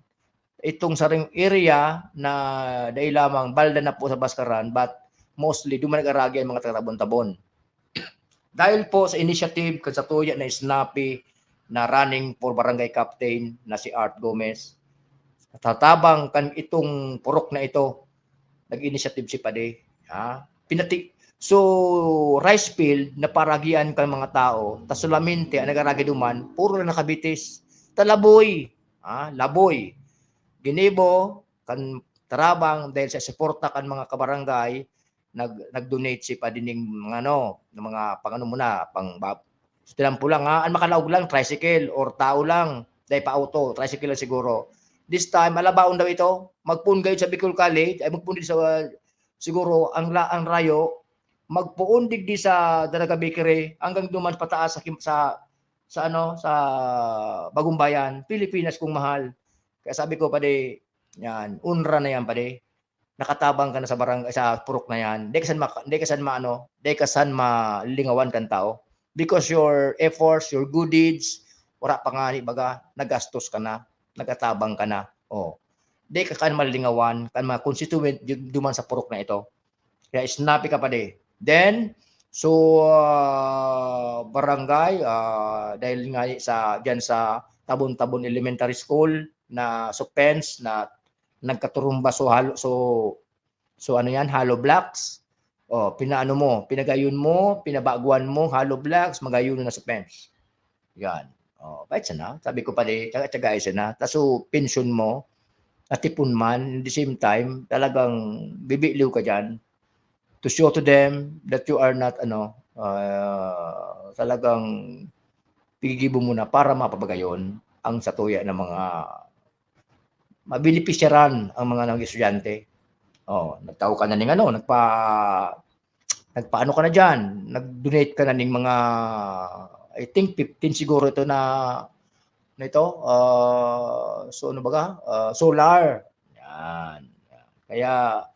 Itong saring area na dahil lamang balda na po sa Baskaran, but mostly duman nag-aragi ang mga taga-Tabon-Tabon. Dahil po sa initiative kan satuya na snappy na running for barangay captain na si Art Gomez, tatabang kan itong purok na ito, nag-initiative si Pade. Ha? Pinati so rice field na paragian kan mga tao, ta solamente ang nag-aragi duman, puro na nakabitis. Talaboy, ha? Laboy. Ginibo kan tarabang dahil sa suporta kan mga kabarangay, nag nag-donate si Pade ning mga ano, ng mga pang ano muna, pang ba- so, tinampo lang ha, ang makalaog lang, tricycle or tao lang, dahil pa auto, tricycle lang siguro. This time, alabaon daw ito, magpoon kayo sa Bicol College, ay magpoon din sa, uh, siguro, ang, ang rayo, magpoon digdi sa Daraga Bakery, hanggang duman pataas sa, sa, sa, ano, sa Bagumbayan, Pilipinas kong mahal. Kaya sabi ko, Pade, yan, unra na yan, Pade. Nakatabang ka na sa barangay, sa purok na yan, di ka san ma-, di ka san maano, di ka san malingawan kan tao. Because your efforts, your good deeds, wala pa nga ni baga, nagastos ka na, nagatabang ka na. Oh. Di ka kan malingawan, kan mga constituent duman sa purok na ito. Kaya snappy ka pa di. Then, so, uh, barangay, uh, dahil nga sa, dyan sa Tabon-Tabon Elementary School, na so fence na nagkaturumba, so halo, so, so ano yan, hollow blocks. Oh, pinaano mo, pinagayon mo, pinabaguan mo, hollow blocks, magayon na sa fence. Yan. Oh, bait sana. Sabi ko pa di, tsaga-tsaga sana. Taso, pension mo, natipon man, in the same time, talagang bibitliw ka dyan to show to them that you are not, ano, uh, talagang pigigibo mo na para mapabagayon ang satuya ng mga mabenepisyaran ang mga nang estudyante. Oh, nagtao ka na ning ano, nagpa nagpaano ka na diyan, nag-donate ka na ning mga, I think fifteen siguro ito na, na ito, uh, so ano baga, uh, solar. Yan. Kaya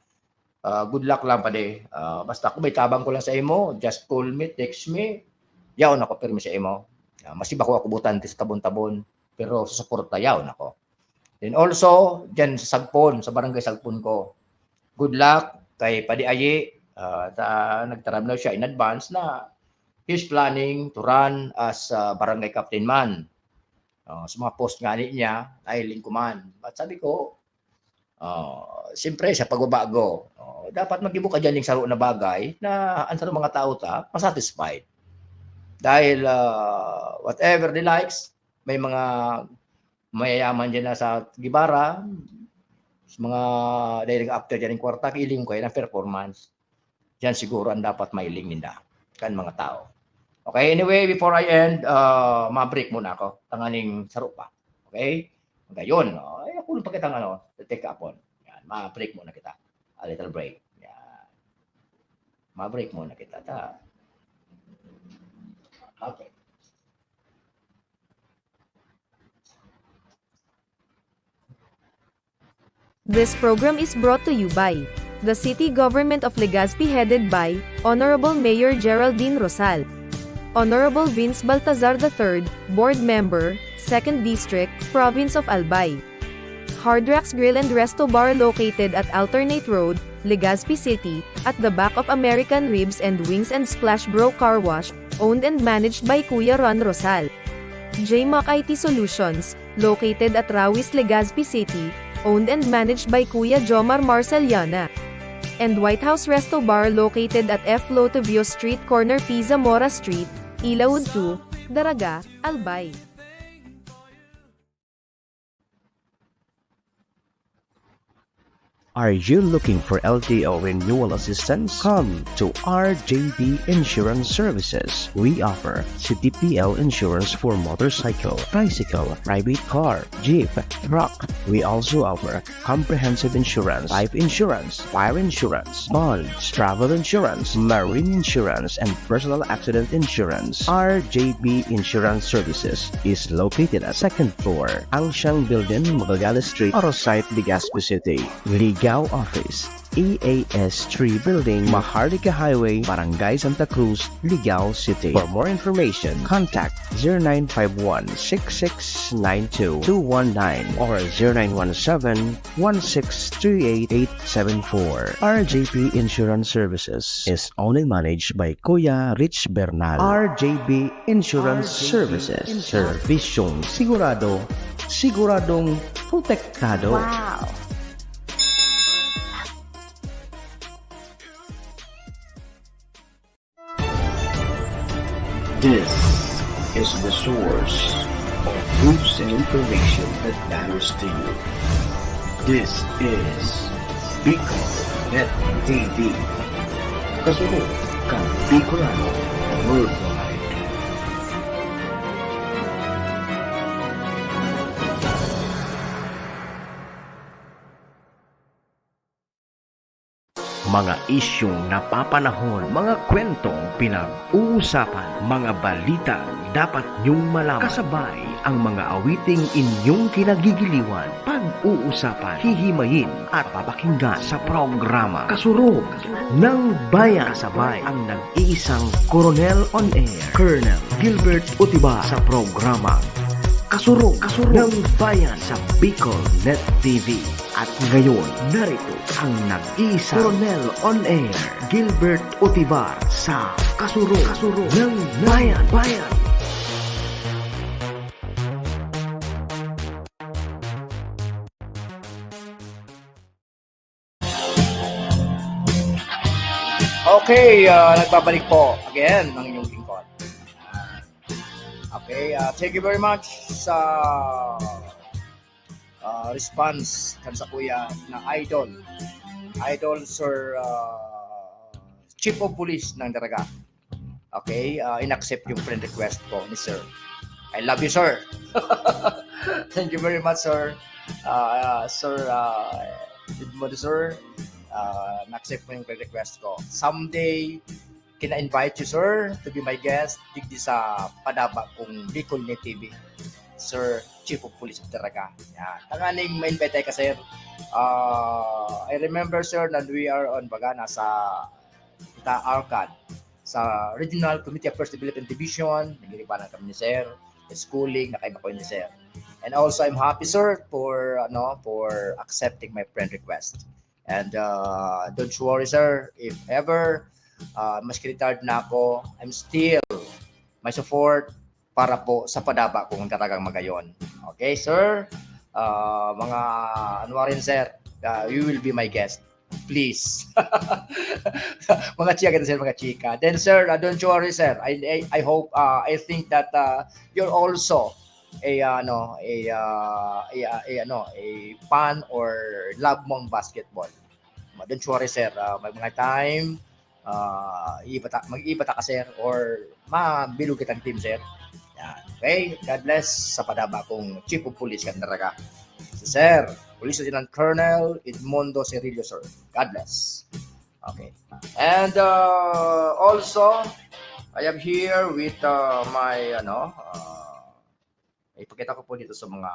uh, good luck lang padi. Uh, basta kung may tabang ko lang sa imo, just call me, text me. Yaon ako pirmi sa imo. Uh, masiba ko ako butante sa tabon-tabon, pero sa suporta yaon ako. Then also, diyan sa Sagpon, sa barangay Sagpon ko. Good luck kay Padi Ayi. Uh, ta, nagtaram na siya in advance na he's planning to run as uh, barangay captain man. Uh, sa mga post nga niya, ay lingkuman. But sabi ko, uh, siyempre, sa pagbabago, uh, dapat mag-ibo ka dyan yung saro na bagay na ang sarong mga tao ta, masatisfied. Dahil uh, whatever they likes, may mga mayayaman dyan na sa Gibara, sa mga dahil after dyan yung kwarta, kiling ko yan ang performance. Diyan siguro ang dapat mailing ninda. kan mga tao. Okay, anyway, before I end, ah, ma-break muna ako. Tanganing saro pa. Okay? Ngayon, oh, ay, ako lang pagkatang ano, take upon. Yan, ma-break muna kita. A little break. Yan. Ma-break muna kita. Ta. Okay. This program is brought to you by the City Government of Legazpi, headed by Honorable Mayor Geraldine Rosal. Honorable Vince Baltazar the third, Board Member, Second District, Province of Albay. Hard Rocks Grill and Resto Bar, located at Alternate Road, Legazpi City, at the back of American Ribs and Wings and Splash Bro Car Wash, owned and managed by Kuya Ron Rosal. J Mac I T Solutions, located at Rawis, Legazpi City, owned and managed by Kuya Jomar Marceliana. And White House Resto Bar, located at F Lotovio Street, corner P Zamora Street, Ilaud two, Daraga, Albay. Are you looking for L T O renewal assistance? Come to R J B Insurance Services. We offer C T P L insurance for motorcycle, tricycle, private car, jeep, truck. We also offer comprehensive insurance, life insurance, fire insurance, bonds, travel insurance, marine insurance, and personal accident insurance. R J B Insurance Services is located at second floor, Angshang Building, Magallanes Street, Arosite, Legazpi City. Ligao Office, E A S three Building, Maharlika Highway, Barangay Santa Cruz, Ligao City. For more information, contact zero nine five one, six six nine two, two one nine or zero nine one seven, one six three eight, eight seven four. R J P Insurance Services is owned and managed by Kuya Rich Bernal. R J B Insurance Services. Serbisyong sigurado, siguradong protektado. Wow! This is the source of news and information that matters to you. This is Bicol Net T V. Kasunod kan Bicolano Worldwide. Mga isyung napapanahon, mga kwentong pinag-uusapan, mga balitang dapat nyong malaman. Kasabay ang mga awiting inyong kinagigiliwan, pag-uusapan, hihimayin at papakinggan sa programa Kasurog ng Bayan. Kasabay ang nag-iisang Coronel on Air, Colonel Gilbert Utiba sa programa Kasurog, Kasurog ng Bayan sa Bicol Net T V. At ngayon, narito ang nag-iisang Coronel on Air, Gilbert Otivar sa Kasurog, Kasurog ng Bayan. Bayan. Okay, ah, nagbabalik po again ang inyong lingkod. Okay, ah, thank you very much sa ah, response kan sakuya na idol. Idol Sir ah, Chief of Police ng Daraga. Okay, ah, in-accept yung friend request ko ni Sir. I love you, sir. Thank you very much, sir. Ah, sir ah, Edmond, sir. Ah, na-accept mo yung friend request ko. Someday, kina-invite you, sir, to be my guest digdi sa padaba kong Bicol Net T V, Sir Chief of Police of Daraga. Yan. Tanganing ma-invite tayo ka, sir. Ah, I remember, sir, na we are on, baga, nasa kita Arcad, sa Regional Committee of First Development Division, nagiribanan kami ni sir, schooling, nakaiba ko ni sir. And also, I'm happy, sir, for, ano, for accepting my friend request. And uh, don't you worry, sir, if ever uh, mas retired na ako, I'm still may support para po sa padaba kong Daragang Magayon. Okay, sir? Uh, mga ano rin, sir, uh, you will be my guest. Please. Mga chika, sir, mga chika. Then, sir, uh, don't you worry, sir. I, I, I hope, uh, I think that uh, you're also a, uh, ano, a, uh, a, uh, a, ano, a fan or love mong basketball. Don't you worry, sir. Uh, may mga time, Ah, iba ta, mag-iba ta ka, sir, or mabilog kitang team, sir. Yan. Okay? God bless sa padaba kong Chief of Police kan Daraga. Si Sir Police Lieutenant Colonel Edmundo Cirillo, sir. God bless. Okay. And uh, also, I am here with uh, my, ano, uh, ipakita ko po dito sa mga,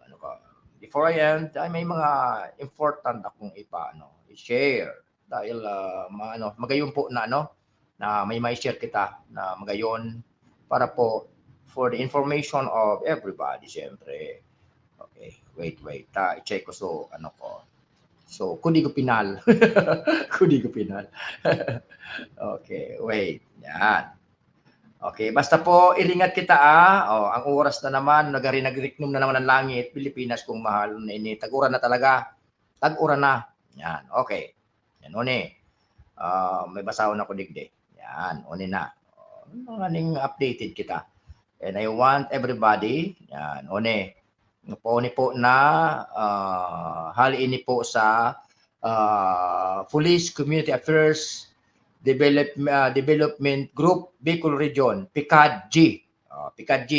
ano ko, before I end, ay may mga important akong ipa, ano, i-share. Dahil uh, ma, ano, magayon po na, ano, na may may share kita na magayon para po for the information of everybody, siyempre. Okay, wait, wait. Ta, i-check ko so, ano ko. So, Código Penal. Código Penal. Okay, wait. Yan. Okay, basta po, iringat kita, ah. Oh, ang oras na naman, nagari-, nagriknom na naman ang langit. Pilipinas kong mahal na ini. Tag-uran na talaga. Tag-uran na. Yan, okay. Yan, uni. Ah, may basahon ako digdi. Yan, uni na. Oh, mga ning updated kita. And I want everybody, yan, uni. Pauni po na ah, hali ini po sa ah, Police Community Affairs Develop, ah, Development Group, Bicol Region, PCADG. Ah, PCADG.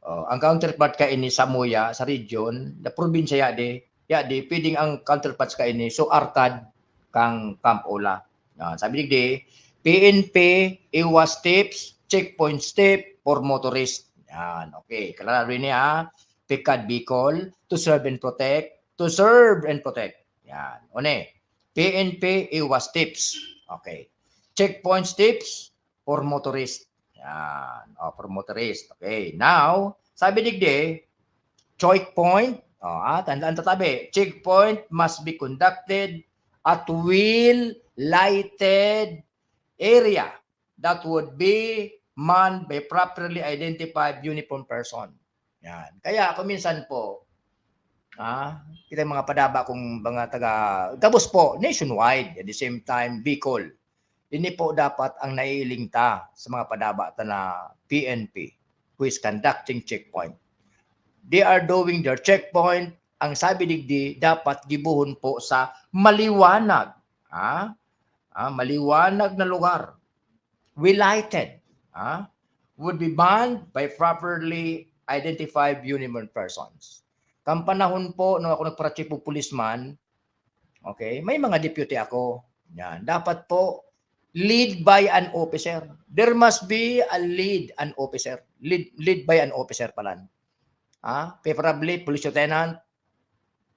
Oh, ang counterpart kaini sa MOYA, sa region, na probinsya yadi, yadi, pwedeng ang counterparts kaini, so ARCAD kang Camp Ola. Ah, sabi digdi, P N P, iwas tips, checkpoint step for motorist. Yan, okay. Klaro ini, ha? PCAD Bicol, to serve and protect, to serve and protect. Yan. Uni, P N P, iwas tips. Okay. Checkpoint tips for motorist. Yan. O, for motorist. Okay. Now, sabi digdi, checkpoint. O, ah, tandaan ta tabi. Checkpoint must be conducted at well lighted area that would be manned by properly identified uniform person. Yan. Kaya kung minsan po, ah, kita yung mga padaba kung mga taga, gabos po, nationwide, at the same time, Bicol. Ini po dapat ang naiiling ta sa mga padaba ta na P N P, who is conducting checkpoint. They are doing their checkpoint. Ang sabi digdi, dapat gibohon po sa maliwanag. Ha? Ah, maliwanag na lugar. Well lighted. Ha? Would be manned by properly identified uniformed persons. Kan panahon po nung ako nagpara-chief of policeman, okay, may mga deputy ako. Yan. Dapat po, lead by an officer. There must be a lead an officer. Lead, lead by an officer palan. Ah, preferably, police lieutenant.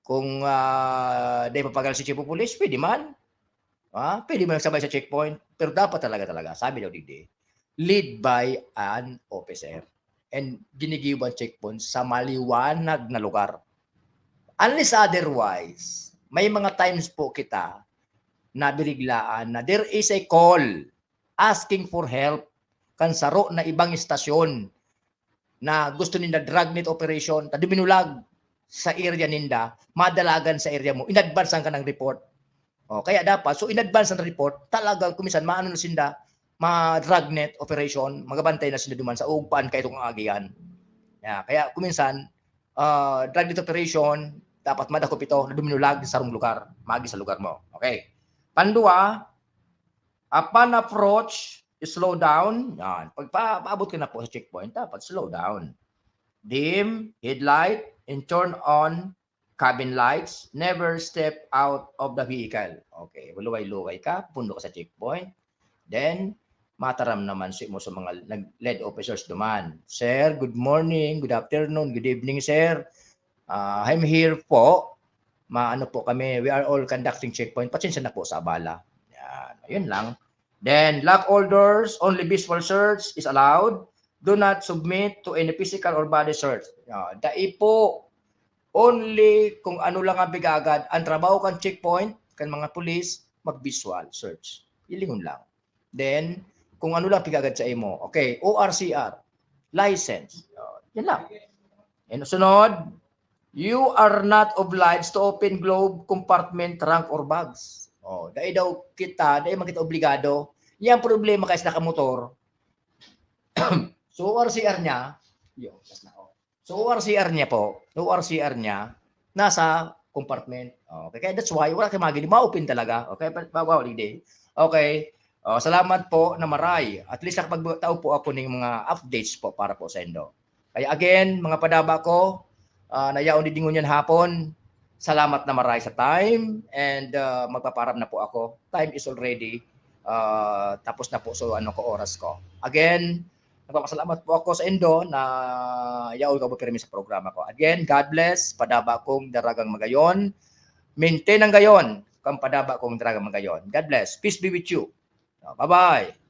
Kung ah, di mapagal si chief of police, pwede man. Ah, pwede man nagsabay sa checkpoint. Pero dapat talaga, talaga, sabi daw digdi, lead by an officer. And ginigibo ang checkpoint sa maliwanag na lugar. Unless otherwise, may mga times po kita na biriglaan na there is a call asking for help kan saro na ibang istasyon na gusto ninda dragnet operation, ta duminulag sa area ninda, madalagan sa area mo, in advance ang kanang report. O, kaya dapat, so in advance ang report, talagang kuminsan maano na sinda, ma-dragnet operation, magabantay na sinda duman sa ugpaan kaitong agihan. Ya, kaya kuminsan, ah, dragnet operation, dapat madakop ito na duminulag sa sarong lugar, magi sa lugar mo. Okay. Pandua, upon approach, slow down. Yan. Pag pa, paabot ka na po sa checkpoint, dapat slow down. Dim headlight and turn on cabin lights. Never step out of the vehicle. Okay, luway-luway ka, pundo ka sa checkpoint. Then, mataram naman si mo sa mga nag-, lead officers duman. "Sir, good morning, good afternoon, good evening, sir. Ah, I'm here po. Maano po kami, we are all conducting checkpoint. Pasensya na po sa abala." Yan, ayun lang. Then, lock all doors, only visual search is allowed. Do not submit to any physical or body search. Ah, dai po, only kung ano lang ang pigagad, ang trabaho kan checkpoint, kan mga pulis, mag-visual search. Ilingon lang. Then, kung ano lang pigagad sa imo. Okay, O R C R, license. Oh, yan lang. And sunod, you are not obliged to open glove compartment, trunk, or bags. Oh, dai daw kita, dai man kita obligado. Yan problema kay sa nakamotor. So, O R C R niya, yun, tas na, oh. So, O R C R niya po, O R C R niya, nasa compartment. Oh, okay, kaya that's why, wala kayong magiging ma-open talaga. Okay, pa, pa, pa, holiday. Okay, Oh, salamat po na maray. At least nakapagtao po ako ning mga updates po para po sa indo. Kaya again, mga padaba ko, ah, na yaon didingon yan hapon, salamat na maray sa time and, ah, magpaparam na po ako. Time is already, ah, tapos na po. So, ano ko, oras ko. Again, nagpapasalamat po ako sa indo na yaon ka po pirmi sa programa ko. Again, God bless, padaba kong Daragang Magayon. Maintain ang gayon, kan padaba kong Daragang Magayon. God bless. Peace be with you. Ah, bye-bye.